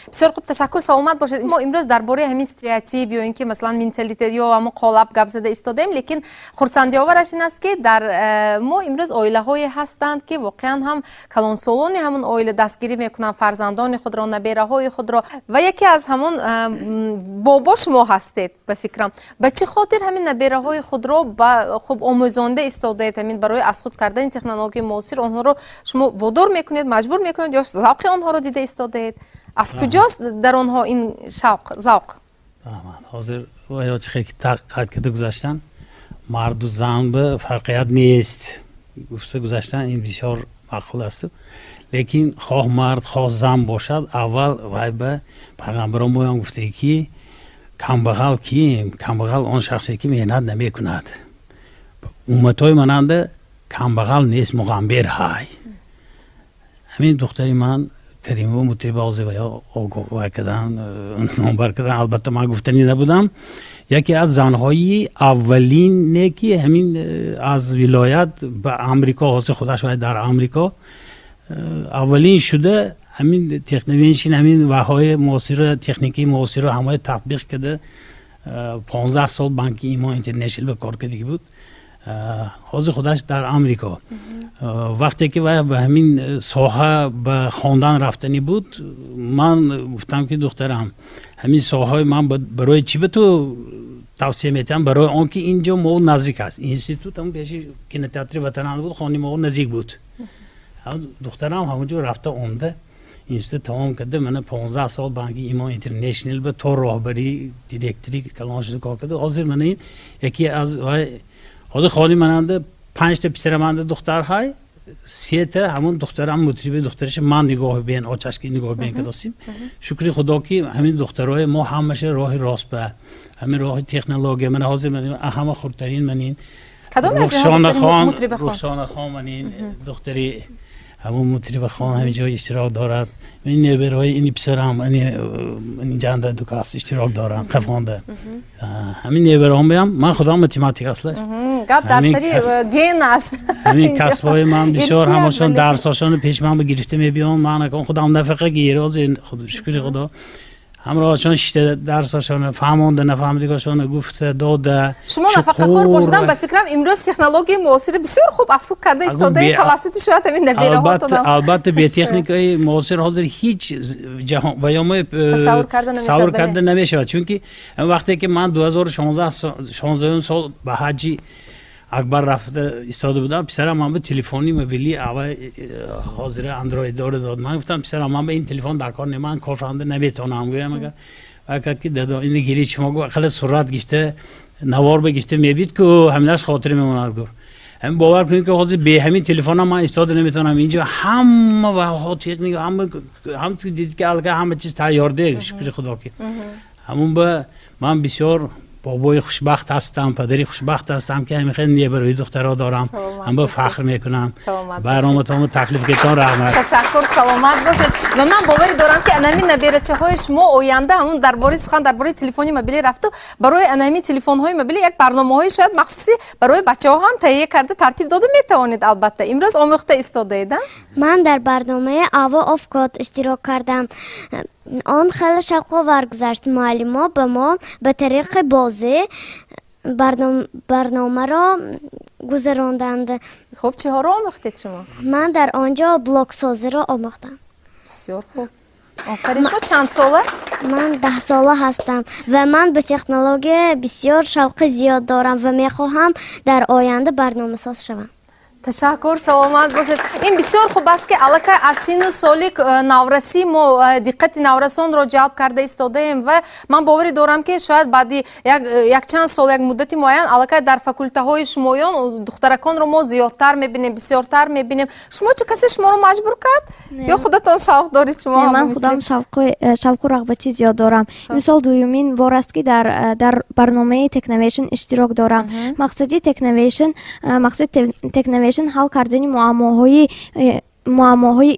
Бисёр хуб, ташаккур, саломат бошед. Мо имрӯз дар бораи ҳамин стереотип ё ин ки, масалан, менталитет ё ҳамон қолаб гап зада истодаем, лекин хурсандиовараш ин аст, ки дар мо имрӯз оилаҳое ҳастанд, ки воқеан ҳам калонсолони ҳамон оила дастгирӣ мекунанд фарзандони худро, набераҳои худро. Ва яке аз ҳамон бобо шумо ҳастед, ба фикрам. Ба чӣ хотир ҳамин набераҳои худро ба хуб омӯзонда истодаед? Ҳамин барои аз худ кардани технологияи муосир онҳоро шумо водор мекунед, маҷбур мекунед ё завқи онҳоро дида истодаед? Аз куҷост дар онҳо ин шавқ, завқ? Ҳозир ё чихе ки қайд карда гузаштан, марду зан ба фарқият нест гуфта гузаштан, ин бисёр маъқул асту, лекин хоҳ мард, хоҳ зан бошад, аввал вай ба пайғамбарон моям гуфте, ки камбағал кием? Камбағал он шахсе, ки меҳнат намекунад. Умматҳои мананда камбағал нест, муғамбер ҳай. Ҳамин духтари ман Каримова Мутриба ҳозир ва ё огоҳ вай кардан, номбар кардан, албатта ман гуфтанӣ набудам, яке аз занҳои аввалине, ки ҳамин аз вилоят ба Амрико, ҳозир худаш вай дар Амрико, аввалин шуда ҳамин техновеншин, ҳамин ваҳои муосиро, техникаи муосиро ҳамаи татбиқ карда, 15 сол банки Имон Интернешнал ба кор кардагӣ буд. Ҳозир худаш дар Амрико. Вақте ки вай ба ҳамин соҳа ба хондан рафтанӣ буд, ман гуфтам, ки духтарам, ҳамин соҳаи ман барои чӣ ба ту тавсия метиҳам? Барои он ки инҷо мо наздик аст, институт ҳам пеши кинотеатри Ватананд буд, хони мо наздик буд. Духтарам ҳамонҷо рафта омда, институт тамом карда, мана 15 сол банки Имон Интернешнал ба то роҳбарӣ, директори калон шуда кор карда. Ҳозир мана ин яке аз вай, ҳозир хони мананда панҷта писараманда духтар ҳай, сета ҳамон духтарам Мутриби, духтараша ман нигоҳ бен, очашки нигоҳ бен кардосим. Шукри Худо, ки ҳамин духтарои мо ҳамаша роҳи рост ба ҳамин роҳи технология. Мана ҳозир ҳама хурдтарин манин Рухшонахон, манин духтари ҳамон Мутрибахон ҳамин ҷо иштирок дорад. Ин небераҳои ини писарам инҷанда ду кас иштирок доранд қафонда. Ҳамин небераҳомаям, ман худам математик аслаш. Гап дар сари ген аст. Ҳамин касбҳои ман бисёр, ҳамашон дарсҳошоно пеши ман гирифта мебиён. Ман акон худам нафақа гир, ҳозир шукри Худо, ҳамроҳашон шишта, дарсашона фаҳмонда, нафаҳмидагошона гуфта дода. Шумо нафақахӯр бошидан, ба фикрам, имрӯз технологияи муосири бисёр хуб аз худ карда истодаед тавассути шояд ҳамин набераҳотон. Албатта, бе техникаи муосир ҳозир ҳеҷ ҷаҳон ва ё мо тасаввур карда намешавад, чунки вақте ки ман 2016 сол ба ҳаҷи акбар рафта истода будам, писарам ман ба телефони мобилӣ ава ҳозира андроид дора дод. Ман гуфтам: «Писарам, ман ба ин телефон дар кор не, ман кор фаҳмда наметавонам», гӯям. Агар вай кард, ки дадо, ина гирид, шумо гуфт, ақалла сурат гифта, навор бигифта мебид, ку ҳаминаш хотира мемонад, гуфт. Ҳамин бовар кунед, ки ҳозир бе ҳамин телефонам ман истода наметавонам. Инҷо ҳама ваҳо техника, ҳама ҳам дид, ки аллакай ҳама чиз тайёрде. Шукри Худо, ки ҳамун ба ман бисёр бобои хушбахт ҳастам, падари хушбахт ҳастам, ки ҳамин хеле небарои духтаро дорам. Ҳам ба фахр мекунам. Барноматонро таклиф кардон, раҳмат. Ташаккур, саломат бошед. Ва ман боварӣ дорам, ки анамин наберачаҳои шумо оянда ҳамун дар бораи сухан дар бораи телефони мобилӣ рафту, барои анамин телефонҳои мобилӣ як барномаҳои шояд махсуси барои бачаҳо ҳам таҳия карда, тартиб дода метавонед. Албатта, имрӯз омӯхта истодаед, а? Ман дар барномаи Hour of Code иштирок кардам. Он хеле шавқовар гузашт. Муаллимо ба мо ба тариқи бозӣ барномаро гузаронданд. Хуб, чиҳоро омӯхтед шумо? Ман дар он ҷо блогсозиро омӯхтам. Бисёр хуб, офарин. Шумо чанд сола? Ман 10сола ҳастам ва ман ба технология бисёр шавқи зиёд дорам ва мехоҳам дар оянда барномасоз шавам. Ташаккур, саломат бошед. Ин бисёр хуб аст, ки аллакай аз синну соли наврасӣ мо диққати наврасонро ҷалб карда истодаем ва ман боварӣ дорам, ки шояд баъди якчанд сол, як муддати муайян аллакай дар факултаҳои шумоён духтараконро мо зиёдтар мебинем, бисёртар мебинем. Шумо чӣ, касе шуморо маҷбур кард ё худатон шавқ доред шумо? Ман худам шавқу рағбати зиёд дорам. Имсол дуюмин бор аст, ки дар барномаи Technovation иштирок дорам. Мақсади Technovation ҳал кардани муаммоҳои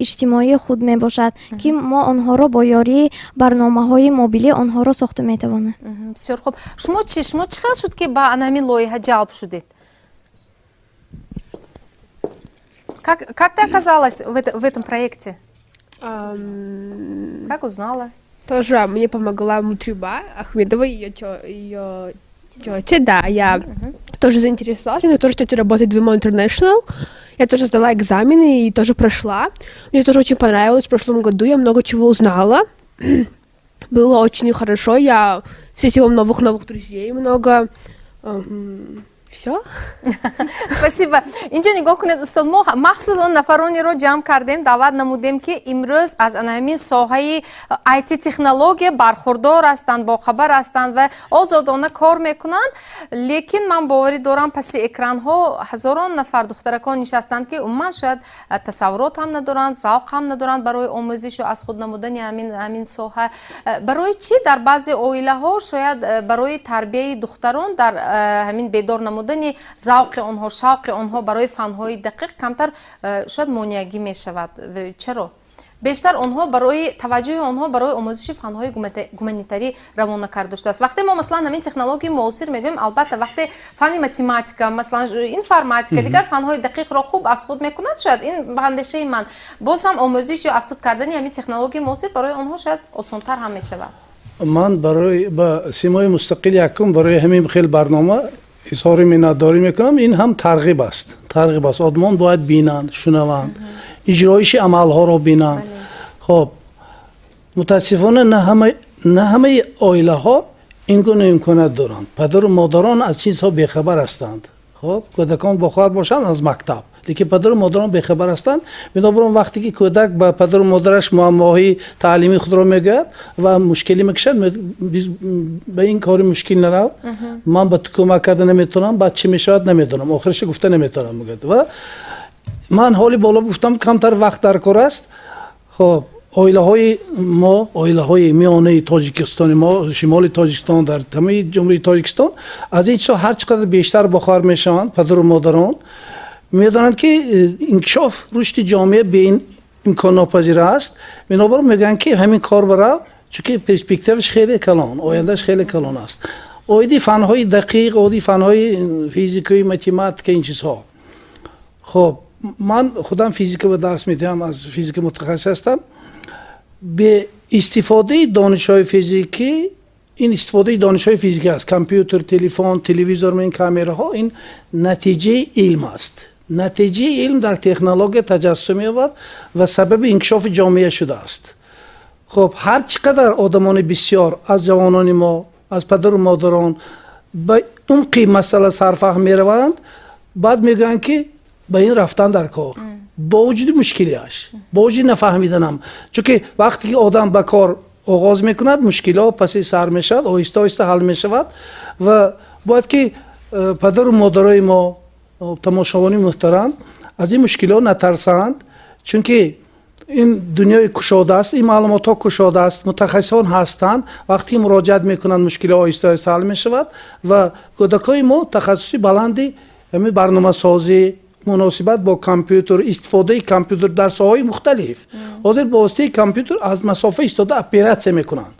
иҷтимоии худ мебошад, ки мо онҳоро бо ёрии барномаҳои мобилӣ онҳоро сохта метавонем. Бисёр хуб. Шумо чӣ, шумо чӣ хел шуд, ки ба ана ҳамин лоиҳа ҷалб шудед? Как ты оказалась в этом проекте? Как узнала? Тоже мне помогла Мутриба Ахмедова, ее тетя, да, я тоже заинтересовалась, у меня тоже тетя работает в Vimo International, я тоже сдала экзамены и тоже прошла. Мне тоже очень понравилось в прошлом году, я много чего узнала. Было очень хорошо, я встретила новых-новых друзей много. Все. Спасибо. Инҷо нигоҳ кунед, устод, мо махсус он нафаронеро ҷамъ кардем, даъват намудем, ки имрӯз аз ана ҳамин соҳаи IT технология бархурдор ҳастанд, бохабар ҳастанд ва озодона кор мекунанд. Лекин ман боварӣ дорам, паси экранҳо ҳазорон нафар духтаракон нишастанд, ки умуман шояд тасаввурот ҳам надоранд, завқ ҳам надоранд барои омӯзишу аз худ намудани ҳамин соҳа. Барои чӣ дар баъзе оилаҳо шояд барои тарбияи духтарон дар ҳамин бедор намудани завқи онҳо, шавқи онҳо барои фанҳои дақиқ камтар шояд монеагӣ мешавад? Чаро бештар онҳо барои таваҷҷӯҳи онҳо барои омӯзиши фанҳои гуманитарӣ равона карда шудааст? Вақте мо, масалан, ҳамин технологияи муосир мегӯем, албатта, вақте фанни математика, масалан, информатика, дигар фанҳои дақиқро хуб аз худ мекунад, шояд, ин ба андешаи ман, боз ҳам омӯзиш ё аз худ кардани ҳамин технологияи муосир барои онҳо шояд осонтар ҳам мешавад. Ман барои ба Симои Мустақил якум барои ҳамин хел барнома изҳори миннатдорӣ мекунам. Ин ҳам тарғиб аст, тарғиб аст. Одамон бояд бинанд, шунаванд, иҷроиши амалҳоро бинанд. Хоб, мутаассифона, на ҳамаи оилаҳо ин гуна имконият доранд. Падару модарон аз чизҳо бехабар ҳастанд. Хоб, кӯдакон бохабар бошанд аз мактаб, лекин падару модарон бехабар ҳастанд. Бинобар он, вақте ки кӯдак ба падару модараш муаммоҳои таълимии худро мегӯяд ва мушкилӣ мекашад, ба ин кори мушкил нарав, ман ба ту кӯмак карда наметавонам, баъд чӣ мешавад, намедонам, охираша гуфта наметавонам, мегӯяд. Ва ман ҳоли боло гуфтам, камтар вақт дар кор аст. Хоб, оилаҳои мо, оилаҳои миёнаи Тоҷикистони мо, шимоли Тоҷикистон, дар тамоми Ҷумҳурии Тоҷикистон аз ин чизҳо ҳар чӣ қадар бештар бохабар мешаванд, падару модарон медонанд, ки инкишоф, рушди ҷомеа бе ин имконнопазир аст. Бинобар он мегӯянд, ки ҳамин кор барав, чунки перспективаш хеле калон, ояндааш хеле калон аст. Оиди фанҳои дақиқ, оиди фанҳои физикаи, математика, ин чизҳо, хоб, ман худам физика ба дарс медиҳам, аз физика мутахассис ҳастам. Бе истифодаи донишҳои физикӣ, ин истифодаи донишҳои физикӣ аст, компютер, телефон, телевизор, ин камераҳо, ин натиҷаи илм аст. Натиҷаи илм дар технология таҷассум меёбад ва сабаби инкишофи ҷомеа шудааст. Хоб, ҳар чӣ қадар одамони бисёр аз ҷавонони мо, аз падару модарон ба умқи масъала сарфаҳм мераванд, баъд мегӯянд, ки ба ин рафтан дар кор, бо вуҷуди мушкилиаш, бо вуҷуди нафаҳмиданам. Чунки вақте ки одам ба кор оғоз мекунад, мушкилҳо паси сар мешавад, оҳиста оҳиста ҳал мешавад. Ва бояд ки падару модарои мо, тамошобони муҳтарам, аз ин мушкилиҳо натарсанд, чунки ин дунёи кушода аст, ин маълумотҳо кушода аст, мутахассисон ҳастанд. Вақте ки муроҷиат мекунанд, мушкилиҳо оҳиста оҳиста ҳал мешавад. Ва кӯдакҳои мо тахассуси баланди ҳамин барномасозӣ, муносибат бо компютер, истифодаи компютер дар соҳаҳои мухталиф. Ҳозир бо воситаи компютер аз масофа истода оператсия мекунанд,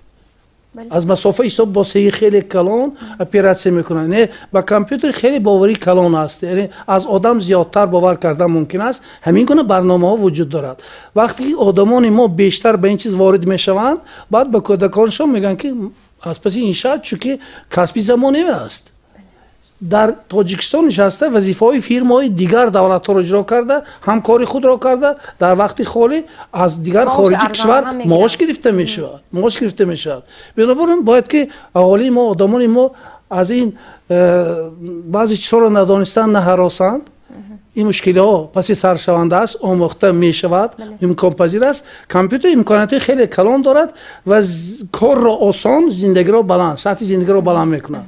аз масофа истода бо сеи хеле калон оператсия мекунанд. Не, ба компютер хеле боварии калон аст, яъне аз одам зиёдтар бовар кардан мумкин аст. Ҳамин гуна барномаҳо вуҷуд дорад. Вақте ки одамони мо бештар ба ин чиз ворид мешаванд, баъд ба кӯдаконшон мегӯянд, ки аз паси ин шав, чунки касби замонавӣ аст. Дар Тоҷикистон нишаста, вазифаҳои фирмаҳои дигар давлатҳоро иҷро карда, ҳамкори худро карда, дар вақти холӣ аз дигар хориҷи кишвар маош гирифта мешавад, маош гирифта мешавад. Бинобар ин бояд ки аҳолии мо, одамони мо аз ин баъзе чизҳоро надонистан наҳаросанд. Ин мушкилиҳо паси саршаванда аст, омӯхта мешавад, имконпазир аст. Компютер имконияти хеле калон дорад ва корро осон, зиндагиро баланд, сатҳи зиндагиро баланд мекунад.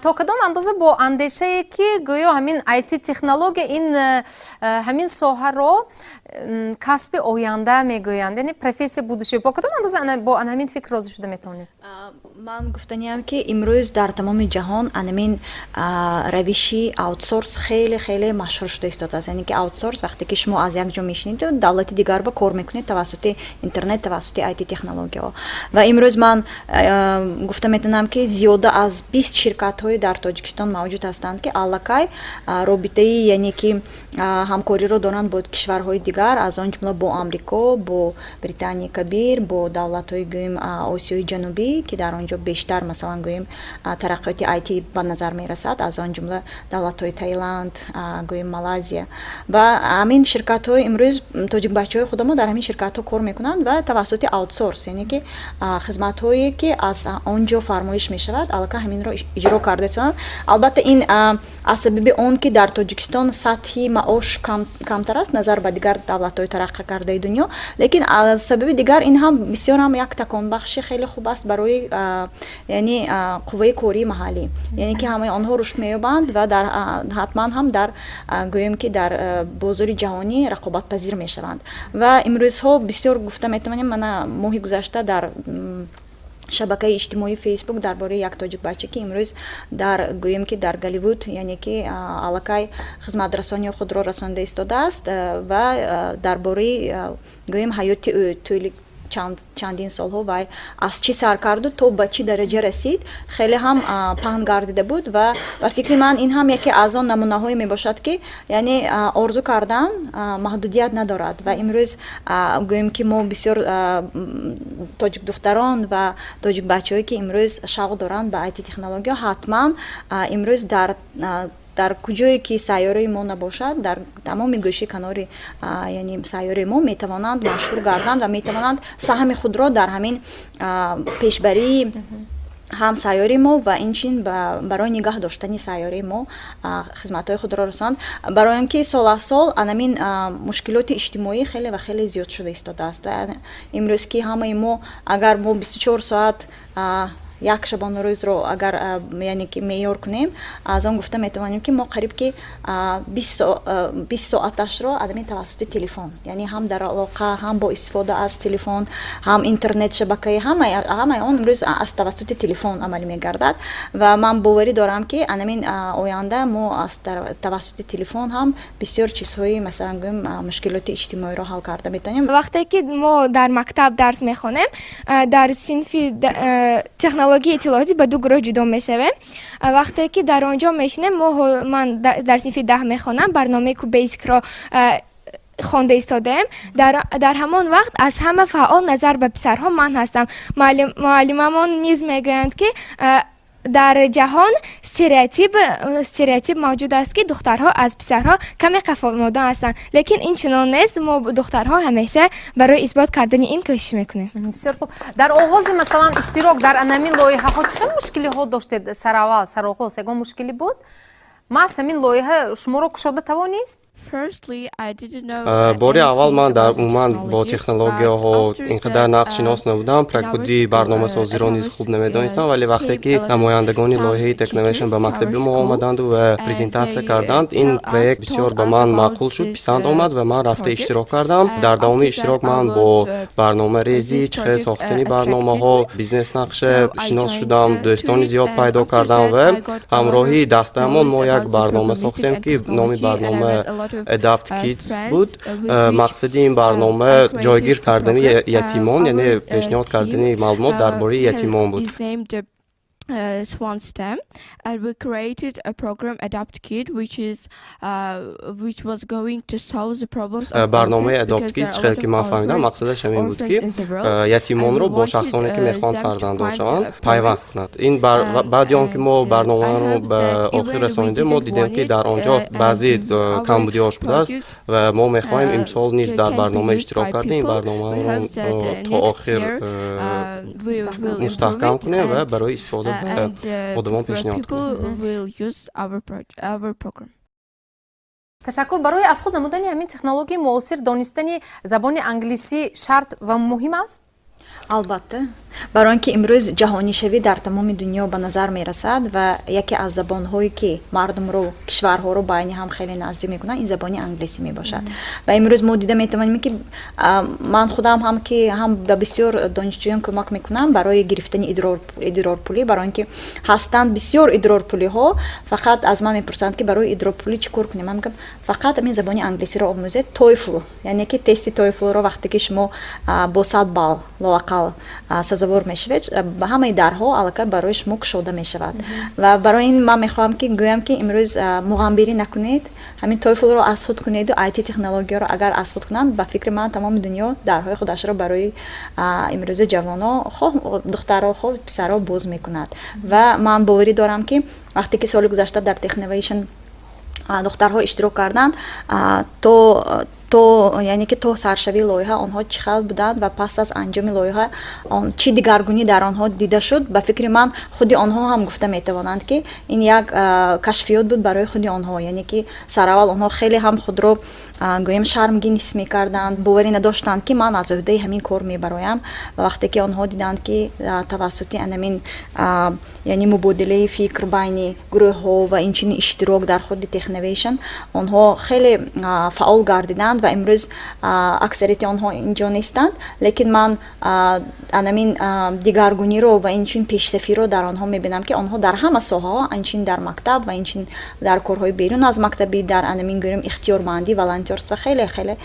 То кадом андоза бо андешае, ки гӯё ҳамин IT технология ин ҳамин соҳаро касби оянда мегӯянд, яъне профессия будущего, бо кадом андоза бо ҳамин фикр розӣ шуда метавонед? Ман гуфтаниам, ки имрӯз дар тамоми ҷаҳон анамин равиши аутсорс хеле хеле машҳур шуда истодааст. Яъне ки аутсорс, вақте ки шумо аз як ҷо мешинед, давлати дигар ба кор мекунед тавассути интернет, тавассути IT технологияҳо. Ва имрӯз ман гуфта метавонам, ки зиёда аз 20 ширкатҳои дар Тоҷикистон мавҷуд ҳастанд, ки аллакай робитаи, яъне ки ҳамкориро доранд бо кишварҳои дигар, аз он ҷумла бо Амрико, бо Британияи Кабир, бо давлатҳои, гӯем, Осиёи Ҷанубӣ, ки дар он ҷо бештар, масалан, гӯем, тараққиёти IT ба назар мерасад, аз он ҷумла давлатҳои Таиланд, гӯем, Малайзия. Ва ҳамин ширкатҳои имрӯз тоҷикбачаҳои худамо дар ҳамин ширкатҳо кор мекунанд ва тавассути аутсорс, яъне ки хизматҳое ки аз он ҷо фармоиш мешавад, аллакай ҳаминро иҷро карда истоданд. Албатта, ин аз сабаби он ки дар Тоҷикистон сатҳи маош камтар аст назар ба дигар давлатҳои тараққӣ кардаи дунё, лекин аз сабаби дигар ин ҳам бисёр ҳам як таконбахши хеле хуб аст барои, яъне, қувваи кории маҳаллӣ, яъне ки ҳамаи онҳо рушд меёбанд ва дар ҳатман ҳам дар, гӯем ки, дар бозори ҷаҳонӣ рақобатпазир мешаванд. Ва имрӯзҳо бисёр гуфта метавонем, мана моҳи гузашта дар шабакаи иҷтимоии Фейсбук дар бораи як тоҷикбача, ки имрӯз дар, гӯем ки, дар Голливуд, яъне ки аллакай хизматрасонии худро расонда истодааст, ва дар бораи, гӯем, ҳаёти ӯ, тӯли чандин солҳо вай аз чӣ сар карду то ба чӣ дараҷа расид, хеле ҳам паҳн гардида буд. Ва ба фикри ман, ин ҳам яке аз он намунаҳое мебошад, ки яъне орзу кардан маҳдудият надорад. Ва имрӯз, гӯем ки, мо бисёр тоҷикдухтарон ва тоҷикбачаҳое, ки имрӯз шавқ доранд ба IT технология, ҳатман имрӯз дар куҷое ки сайёраи мо набошад, дар тамоми гӯшаи канори, яъне, сайёраи мо метавонанд машҳур гарданд ва метавонанд саҳми худро дар ҳамин пешбарии ҳам сайёраи мо ва инчунин барои нигаҳ доштани сайёраи мо хизматҳои худро расонанд. Барои он ки сол аз сол анамин мушкилоти иҷтимоӣ хеле ва хеле зиёд шуда истодааст. Имрӯз ки ҳамаи мо, агар мо 24 соат як шабонарӯзро агар, яъне ки, меъёр кунем, аз он гуфта метавонем, ки мо қариб ки 20 соаташро адами тавассути телефон, яъне ҳам дар алоқа, ҳам бо истифода аз телефон, ҳам интернет шабакаи, ҳамаи он имрӯз аз тавассути телефон амалӣ мегардад. Ва ман боварӣ дорам, ки анамин оянда мо аз тавассути телефон ҳам бисёр чизҳои, масалан, гӯем, мушкилоти иҷтимоиро ҳал карда метавонем. Вақте ки мо дар мактаб дарс мехонем, дар синфи технологияи иттилоотӣ ба ду гурӯҳ ҷудо мешавем. Вақте ки дар он ҷо мешинем, мо, ман дар синфи 10 мехонам, барномаи QBasic-ро хонда истодаем. Дар ҳамон вақт аз ҳама фаъол назар ба писарҳо ман ҳастам. Муаллимамон низ мегӯянд, ки дар ҷаҳон стереотип мавҷуд аст, ки духтарҳо аз писарҳо каме қафомода ҳастанд, лекин ин чунон нест. Мо, духтарҳо, ҳамеша барои исбот кардани ин кӯшиш мекунем. Бисёр хуб. Дар оғози, масалан, иштирок дар анамин лоиҳаҳо чӣ хел мушкилиҳо доштед? Сараввал, сароғоз ягон мушкилӣ буд? Маҳз ҳамин лоиҳа шуморо кушода тавонист? Бори аввал ман дар умуман бо технологияҳо ин қадар нағз шинос набудам, худи барномасозиро низ хуб намедонистам. Вале вақте ки намояндагони лоиҳаи Technovation ба мактаби мо омаданду ва презентатсия карданд, ин проект бисёр ба ман маъқул шуд, писанд омад ва ман рафта иштирок кардам. Дар давоми иштирок ман бо барномарезӣ, чӣ хел сохтани барномаҳо, бизнес-нақша шинос шудам, дӯстони зиёд пайдо кардам ва ҳамроҳи дастаамон мо як барнома сохтем, ки номи барнома Adapt Kids буд. Мақсади ин барнома ҷойгир кардани ятимон, яъне пешниҳод кардани маълумот дар бораи ятимон буд. Swan STEM, and we created a program, Adapt Kid, which was going to solve the problems of Барномаи Adopt Kids, хеле ки ман фаҳмидам, мақсадаш ҳамин буд, ки ятимонро бо шахсоне, ки мехоҳанд фарзанддор шаванд, пайваст кунад. Ин баъди он ки мо барномаро ба охир расонидем, мо дидем, ки дар он ҷо баъзе камбудиҳош будааст ва мо мехоҳем имсол низ дар барнома иштирок карда, ин барномаро то охир мустаҳкам кунем ва барои истифода And одамон пешниҳод people will use our program. Ташаккур. Барои аз худ намудани ҳамин технологияи муосир донистани забони англисӣ шарт ва муҳим аст? Албатта, барои он ки имрӯз ҷаҳонишавӣ дар тамоми дунё ба назар мерасад ва яке аз забонҳое ки мардумро, кишварҳоро байни ҳам хеле наздик мекунад, ин забони англисӣ мебошад. Ва имрӯз мо дида метавонем, ки ман худам ҳам ки ҳам ба бисёр донишҷӯён кӯмак мекунам барои гирифтани идрорпулӣ, барои он ки ҳастанд бисёр идрорпулиҳо, фақат аз ман мепурсанд, ки барои идрорпулӣ чӣ кор кунем. Ман мегӯям, фақат ҳамин забони англисиро омӯзед. TOEFL, яъне ки тести TOEFL-ро вақте ки шумо бо 100 балл лоақал сазовор мешавед, ба ҳамаи дарҳо аллакай барои шумо кушода мешавад. Ва барои ин ман мехоҳам ки гӯям, ки имрӯз муғамбирӣ накунед, ҳамин TOEFL-ро аз худ кунеду IT технологияро агар аз худ кунанд, ба фикри ман, тамоми дунё дарҳои худашро барои имрӯза ҷавоно, хоҳ духтаро, хоҳ писаро, боз мекунад. Ва ман боварӣ дорам, ки вақте ки соли гузашта дар Technovation духтарҳо иштирок карданд, то яъне ки то саршавии лоиҳа онҳо чӣ хел буданд ва пас аз анҷоми лоиҳа чӣ дигаргунӣ дар онҳо дида шуд, ба фикри ман, худи онҳо ҳам гуфта метавонанд, ки ин як кашфиёт буд барои худи онҳо. Яъне ки сараввал онҳо хеле ҳам худро, гӯем, шармгин ҳис мекарданд, боварӣ надоштанд, ки ман аз ӯҳдаи ҳамин кор мебароям. Ва вақте ки онҳо диданд, ки тавассути анамин, яъне мубодилаи фикр байни гурӯҳҳо ва инчунин иштирок дар худи Technovation онҳо хеле фаъол гардиданд ва имрӯз аксарияти онҳо инҷо нестанд, лекин ман анамин дигаргуниро ва инчунин пешсафиро дар онҳо мебинам, ки онҳо дар ҳама соҳаҳо, инчунин дар мактаб ва инчунин дар корҳои берун аз мактабӣ, дар анамин, гӯем, ихтиёрмандӣ, волонтёрство хеле хеле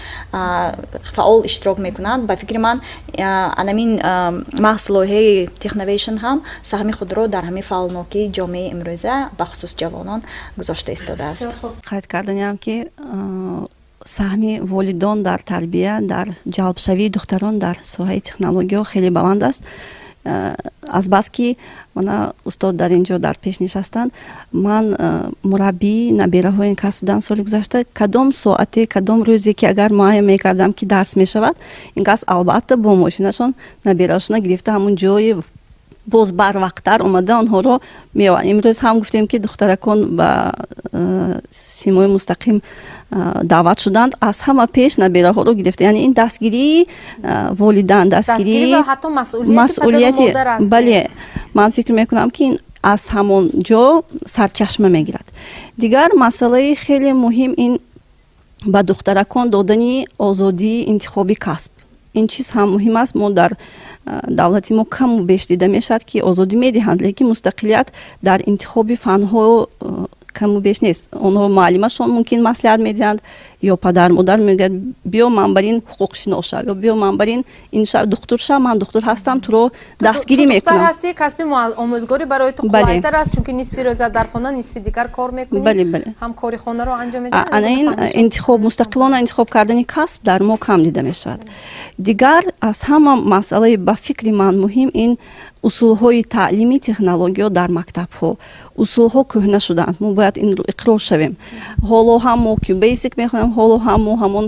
фаъол иштирок мекунанд. Ба фикри ман, анамин маҳз лоиҳаи Technovation ҳам саҳми худро дар ҳамин фаъолнокии ҷомеаи имрӯза, бахусус ҷавонон, гузошта истодааст. Қайд карданиам, ки саҳми волидон дар тарбия, дар ҷалбшавии духтарон дар соҳаи технологиё хеле баланд аст. Азбаски мана устод дар ин ҷо дар пеш нишастанд, ман мураббии набираҳои ин кас будам. Соли гузашта кадом соате, кадом рӯзе ки агар муайян мекардам, ки дарс мешавад, ин кас албатта бо мошинашон набираҳошона гирифта, ҳамун ҷои боз барвақттар омада, онҳоро меовард. Имрӯз ҳам гуфтем, ки духтаракон ба симои мустақим даъват шуданд, аз ҳама пеш набираҳоро гирифта. Яъне ин дастгирии волидан, дастгирии масъулияти, бале, ман фикр мекунам, ки ин аз ҳамон ҷо сарчашма мегирад. Дигар масъалаи хеле муҳим ин ба духтаракон додани озодии интихоби касб. Ин чиз ҳам муҳим аст. Мо дар давлати мо каму беш дида мешавад, ки озодӣ медиҳанд, лекин мустақилият дар интихоби фанҳо каму беш нест. Онҳо муаллимашон мумкин маслиҳат медиҳанд ё падар модар мегӯяд: «Биё, ман бар ин ҳуқуқшинос шав» ё «Биё, ман бар ин шав, духтур шав, ман духтур ҳастам, туро дастгирӣ мекунам». Ҳастӣ, касби омӯзгорӣ барои ту қулайтар аст, чунки нисфи рӯза дар хона, нисфи дигар кор мекунӣ. Бале, бале. Ҳам кори хонаро анҷом медиҳӣ. Ана ин интихоб, мустақилона интихоб кардани касб дар мо кам дида мешавад. Дигар аз ҳама масъалаи ба фикри ман муҳим ин усулҳои таълими технологиё дар мактабҳо. Усулҳо кӯҳна шудаанд, мо бояд инро иқрор шавем. Ҳоло ҳам мо QBasic мехонем, ҳоло ҳам мо ҳамон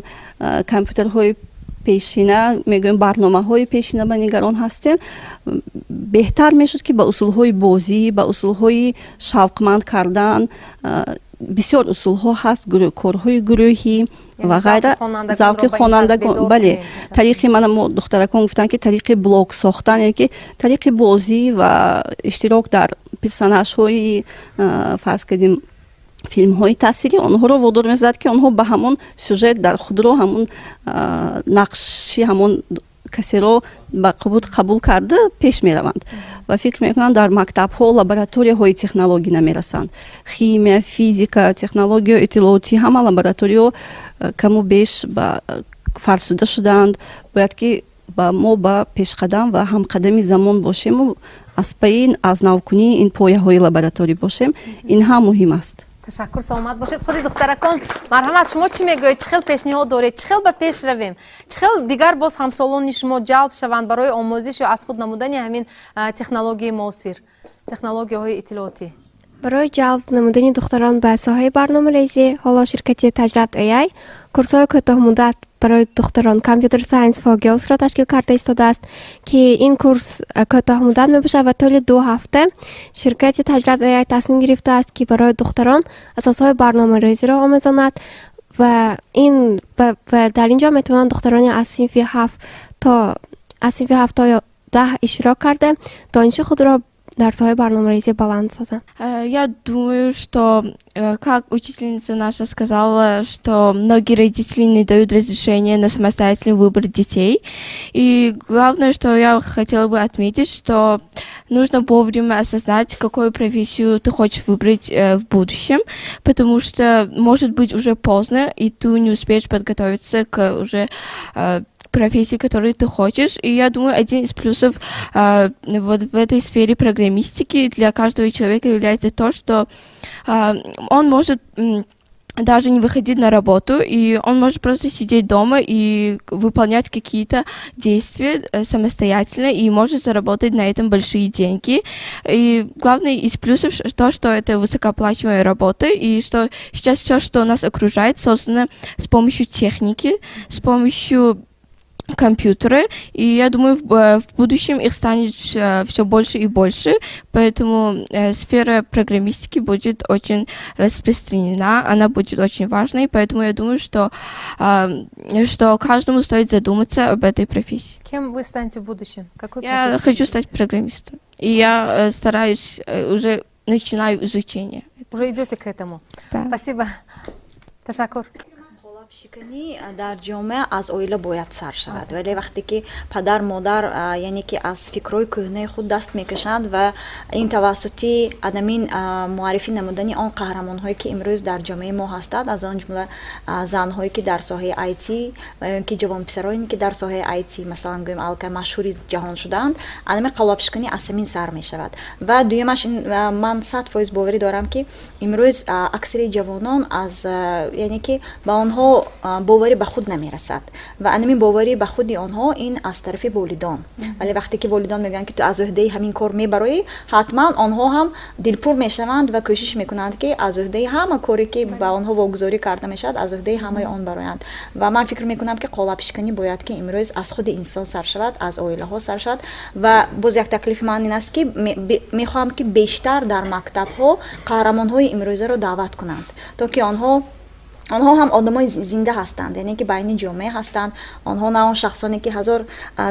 компютерҳои пешина, мегӯем, барномаҳои пешина ба нигарон ҳастем. Беҳтар мешуд, ки ба усулҳои бозӣ, ба усулҳои шавқманд кардан, бисёр усулҳо ҳаст, корҳои гурӯҳӣ ва ғайра, завқи хонандагон, бале, тариқи мана мо духтаракон гуфтанд, ки тариқи блог сохтан, яъне ки тариқи бозӣ ва иштирок дар персонажҳои, фарз кардем, филмҳои тасвирӣ, онҳоро водор месозад, ки онҳо ба ҳамон сюжет дар худро, ҳамон нақши ҳамон касеро ба қабул карда пеш мераванд. Ва фикр мекунам, дар мактабҳо лабораторияҳои технологӣ намерасанд. Химия, физика, технология иттилоотӣ, ҳама лабораторияҳо каму беш ба фарсуда шудаанд. Бояд ки ба мо ба пешқадам ва ҳамқадами замон бошему аз пайи аз навкунии ин пояҳои лабораторӣ бошем. Ин ҳам муҳим аст. Ташаккур, саломат бошед. Худи духтаракон, марҳамат, шумо чӣ мегӯед? Чӣ хел пешниҳод доред? Чӣ хел ба пеш равем? Чӣ хел дигар боз ҳамсолони шумо ҷалб шаванд барои омӯзиш ё аз худ намудани ҳамин технологияи муосир, технологияҳои иттилоотӣ? Барои ҷалб намудани духтарон ба соҳаи барномарезӣ ҳоло ширкати Таҷраб AI курсҳои кӯтоҳмуддат барои духтарон Computer Science for Girls-ро ташкил карда истодааст, ки ин курс кӯтоҳмуддат мебошад ва тӯли 2 ҳафта ширкати Таҷраб AI тасмим гирифтааст, ки барои духтарон асосҳои барномарезиро омӯзонад ва дар ин ҷо метавонанд духтарони аз синфи ҳафт то 10 иштирок карда, дониши худро дар соҳаи барномарезӣ баланд созанд. Я думаю, что, как учительница наша сказала, что многие родители не дают разрешения на самостоятельный выбор детей. И главное, что я хотела бы отметить, что нужно вовремя осознать, какую профессию ты хочешь выбрать в будущем, потому что может быть уже поздно, и ты не успеешь подготовиться к уже профессии, которую ты хочешь. И я думаю, один из плюсов вот в этой сфере программистики для каждого человека является то, что он может даже не выходить на работу, и он может просто сидеть дома и выполнять какие-то действия самостоятельно и может заработать на этом большие деньги. И главное из плюсов то, что это высокооплачиваемая работа, и что сейчас все, что нас окружает, создано с помощью техники, с помощью компьютеры, и я думаю, в будущем их станет все больше и больше, поэтому сфера программистики будет очень распространена, она будет очень важной, поэтому я думаю, что каждому стоит задуматься об этой профессии. Кем вы станете в будущем? Какой Я профессию? Хочу стать программистом, и я стараюсь, уже начинаю изучение. Уже идете к этому? Да. Спасибо. Ташаккур. Шиканӣ дар ҷомеа аз оила бояд сар шавад, вале вақте ки падар модар, яъне ки аз фикрҳои кӯҳнаи худ даст мекашанд ва ин тавассути адамин муаррифӣ намудани он қаҳрамонҳое, ки имрӯз дар ҷомеаи мо ҳастанд, аз он ҷумла занҳое, ки дар соҳаи IT ва ё ин ки ҷавонписароне, ки дар соҳаи IT, масалан гӯем, аллакай машҳури ҷаҳон шудаанд, адами қалобшиканӣ аз ҳамин сар мешавад. Ва дуюмаш ин, ман 100% боварӣ дорам, ки имрӯз аксари ҷавонон аз яъне ки ба онҳо боварӣ ба худ намерасад ва анамин боварӣ ба худи онҳо ин аз тарафи волидон. Вале вақте ки волидон мегӯянд, ки ту аз ӯҳдаи ҳамин кор мебароӣ, ҳатман онҳо ҳам дилпур мешаванд ва кӯшиш мекунанд, ки аз ӯҳдаи ҳама коре, ки ба онҳо вогузорӣ карда мешавад, аз ӯҳдаи ҳамаи он бароянд. Ва ман фикр мекунам, ки қолабшиканӣ бояд ки имрӯз аз худи инсон сар шавад, аз оилаҳо сар шавад. Ва боз як таклифи ман ин аст, ки мехоҳам, ки бештар дар мактабҳо қаҳрамонҳои имрӯзаро даъват кунанд, то ки онҳо ҳам одамои зинда ҳастанд, яъне ки байни ҷомеа ҳастанд. Онҳо на он шахсоне, ки ҳазор,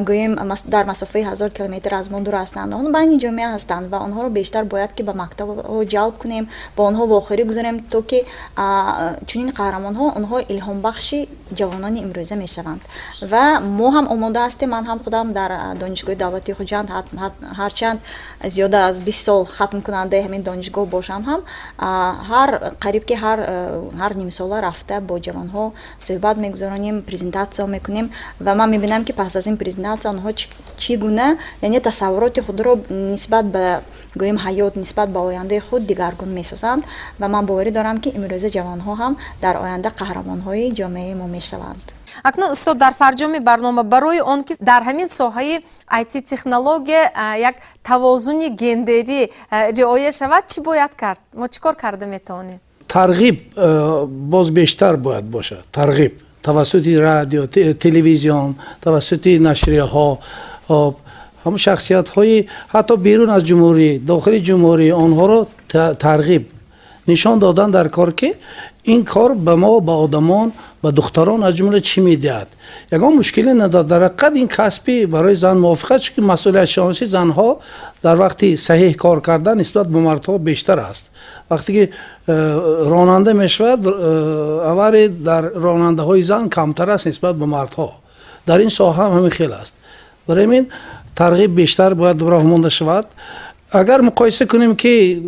гӯем, дар масофаи 1000 километр аз мо дур ҳастанд. Онҳо байни ҷомеа ҳастанд ва онҳоро бештар бояд ки ба мактабҳо ҷалб кунем, бо онҳо вохӯрӣ гузорем, то ки чунин қаҳрамонҳо, онҳо илҳомбахши ҷавонони имрӯза мешаванд. Ва мо ҳам омода ҳастем. Ман ҳам худам дар Донишгоҳи давлатии Хуҷанд, ҳарчанд зиёда аз 20 сол хатмкунандаи ҳамин донишгоҳ бошам ҳам, ҳар қариб ки ҳар нимсола рафта бо ҷавонҳо суҳбат мегузаронем, презентатсия мекунем ва ман мебинам, ки пас аз ин презентатсия онҳо чӣ гуна, яъне тасаввуроти худро нисбат ба, гӯем, ҳаёт, нисбат ба ояндаи худ дигаргун месозанд. Ва ман боварӣ дорам, ки имрӯза ҷавонҳо ҳам дар оянда қаҳрамонҳои ҷомеаи мо мешаванд. Акнун, устод, дар фарҷоми барнома, барои он ки дар ҳамин соҳаи IT технология як тавозуни гендерӣ риоя шавад, чӣ бояд кард? Мо чӣ кор карда метавонем? Тарғиб боз бештар бояд бошад, тарғиб тавассути радио, телевизион, тавассути нашрияҳо, ҳамон шахсиятҳои ҳатто берун аз ҷумҳурӣ, дохили ҷумҳурӣ, онҳоро тарғиб нишон додан дар кор, ки ин кор ба мо, ба одамон, ба духтарон аз ҷумла чӣ медиҳад. Ягон мушкиле надорад. Дар ҳақиқат ин касби барои зан мувофиқ аст, чунки масъулиятшиносии занҳо дар вақти саҳеҳ кор кардан нисбат ба мардҳо бештар аст. Вақте ки ронанда мешавад, авария дар ронандаҳои зан камтар аст нисбат ба мардҳо. Дар ин соҳа ҳам ҳамин хел аст. Барои ҳамин тарғиб бештар бояд роҳ монда шавад. Агар муқоиса кунем, ки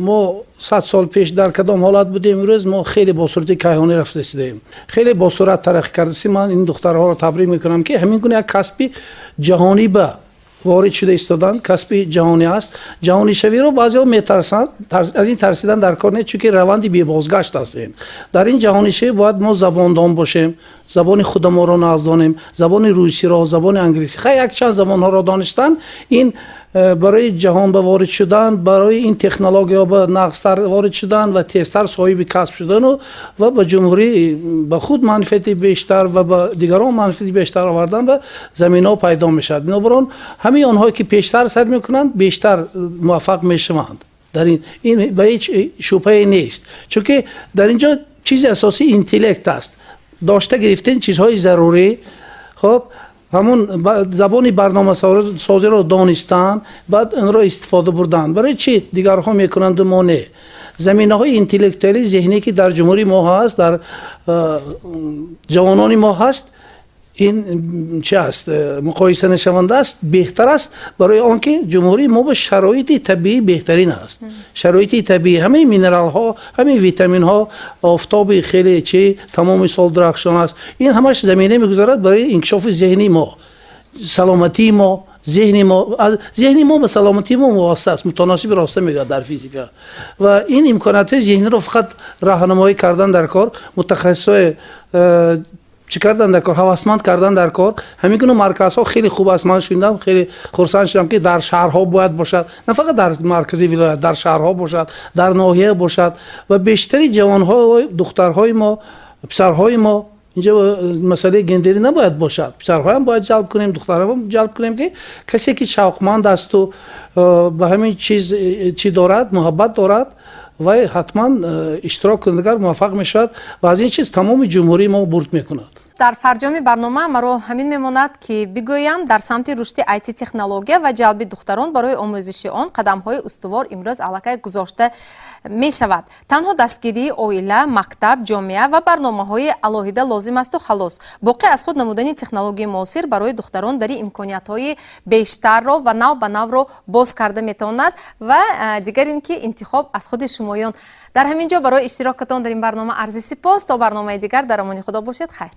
мо 100 сол пеш дар кадом ҳолат будем, имрӯз мо хеле бо суръати кайҳонӣ рафта истодаем, хеле бо суръат тараққӣ кардасем. Ман ин духтарҳоро табрик мекунам, ки ҳамин гуна як касби ҷаҳонӣ ба ворид шуда истоданд. Касби ҷаҳонӣ аст. Ҷаҳонишавиро баъзеҳо метарсанд. Аз ин тарсидан дар кор нест, чунки раванди бебозгашт аст. Ин дар ин ҷаҳонишавӣ бояд мо забондон бошем. Забони худамонро нағз донем, забони русиро, забони англисӣ, хай, якчанд забонҳоро донистан, ин барои ҷаҳон ба ворид шудан, барои ин технологияҳо ба нағзтар ворид шудан ва тезтар соҳиби касб шудану ва ба ҷумҳурӣ, ба худ манфиати бештар ва ба дигарон манфиати бештар овардан ба заминаҳо пайдо мешавад. Бинобар он ҳамаи онҳое ки пештар сар мекунанд, бештар муваффақ мешаванд. Дар ин ба ҳеҷ шубҳае нест, чунки дар ин ҷо чизи асосӣ интеллект аст, дошта гирифтани чизҳои зарурӣ. Хоб, ҳамун забони барномасозиро донистан, баъд онро истифода бурдан. Барои чӣ дигарҳо мекунанду мо не? Заминаҳои интеллектуалӣ, зеҳнӣ, ки дар ҷумҳурии мо ҳаст, дар ҷавонони мо ҳаст, ин чи аст, муқоисанашаванда аст, беҳтар аст, барои он ки ҷумҳурии мо ба шароити табиӣ беҳтарин аст. Шароити табиӣ, ҳамаи минералҳо, ҳамаи витаминҳо, офтоби хеле чи тамоми сол дурахшон аст. Ин ҳамаш замина мегузорад барои инкишофи зеҳни мо, саломатии мо. Зеҳни мо, зеҳни мо ба саломатии мо мувофиқ аст, мутаносиби роста мегӯяд дар физика. Ва ин имкониятҳои зеҳниро фақат роҳнамоӣ кардан дар кор, мутахассисҳои чӣ кардан дар кор, ҳавасманд кардан дар кор. Ҳамин гуна марказҳо хеле хуб аст. Ман шунидам, хеле хурсанд шудам, ки дар шаҳрҳо бояд бошад, на фақат дар маркази вилоят, дар шаҳрҳо бошад, дар ноҳия бошад ва бештари ҷавонҳо, духтарҳои мо, писарҳои мо. Инҷо масъалаи гендерӣ набояд бошад. Писарҳоям бояд ҷалб кунем, духтарҳоям ҷалб кунем, ки касе ки шавқманд асту ба ҳамин чиз чӣ дорад, муҳаббат дорад, вай ҳатман иштирок кунадагар муваффақ мешавад ва аз ин чиз тамоми ҷумҳурии мо бурд мекунад. Дар фарҷоми барнома маро ҳамин мемонад, ки бигӯям, дар самти рушди IT технология ва ҷалби духтарон барои омӯзиши он қадамҳои устувор имрӯз аллакай гузошта мешавад. Танҳо дастгирии оила, мактаб, ҷомеа ва барномаҳои алоҳида лозим асту халос. Боқӣ аз худ намудани технологияи муосир барои духтарон дари имкониятҳои бештарро ва нав ба навро боз карда метавонад. Ва дигар ин ки интихоб аз худи шумоён. Дар ҳамин ҷо барои иштирокатон дар ин барнома арзи сипос. То барномаи дигар дар амони Худо бошед. Хайр.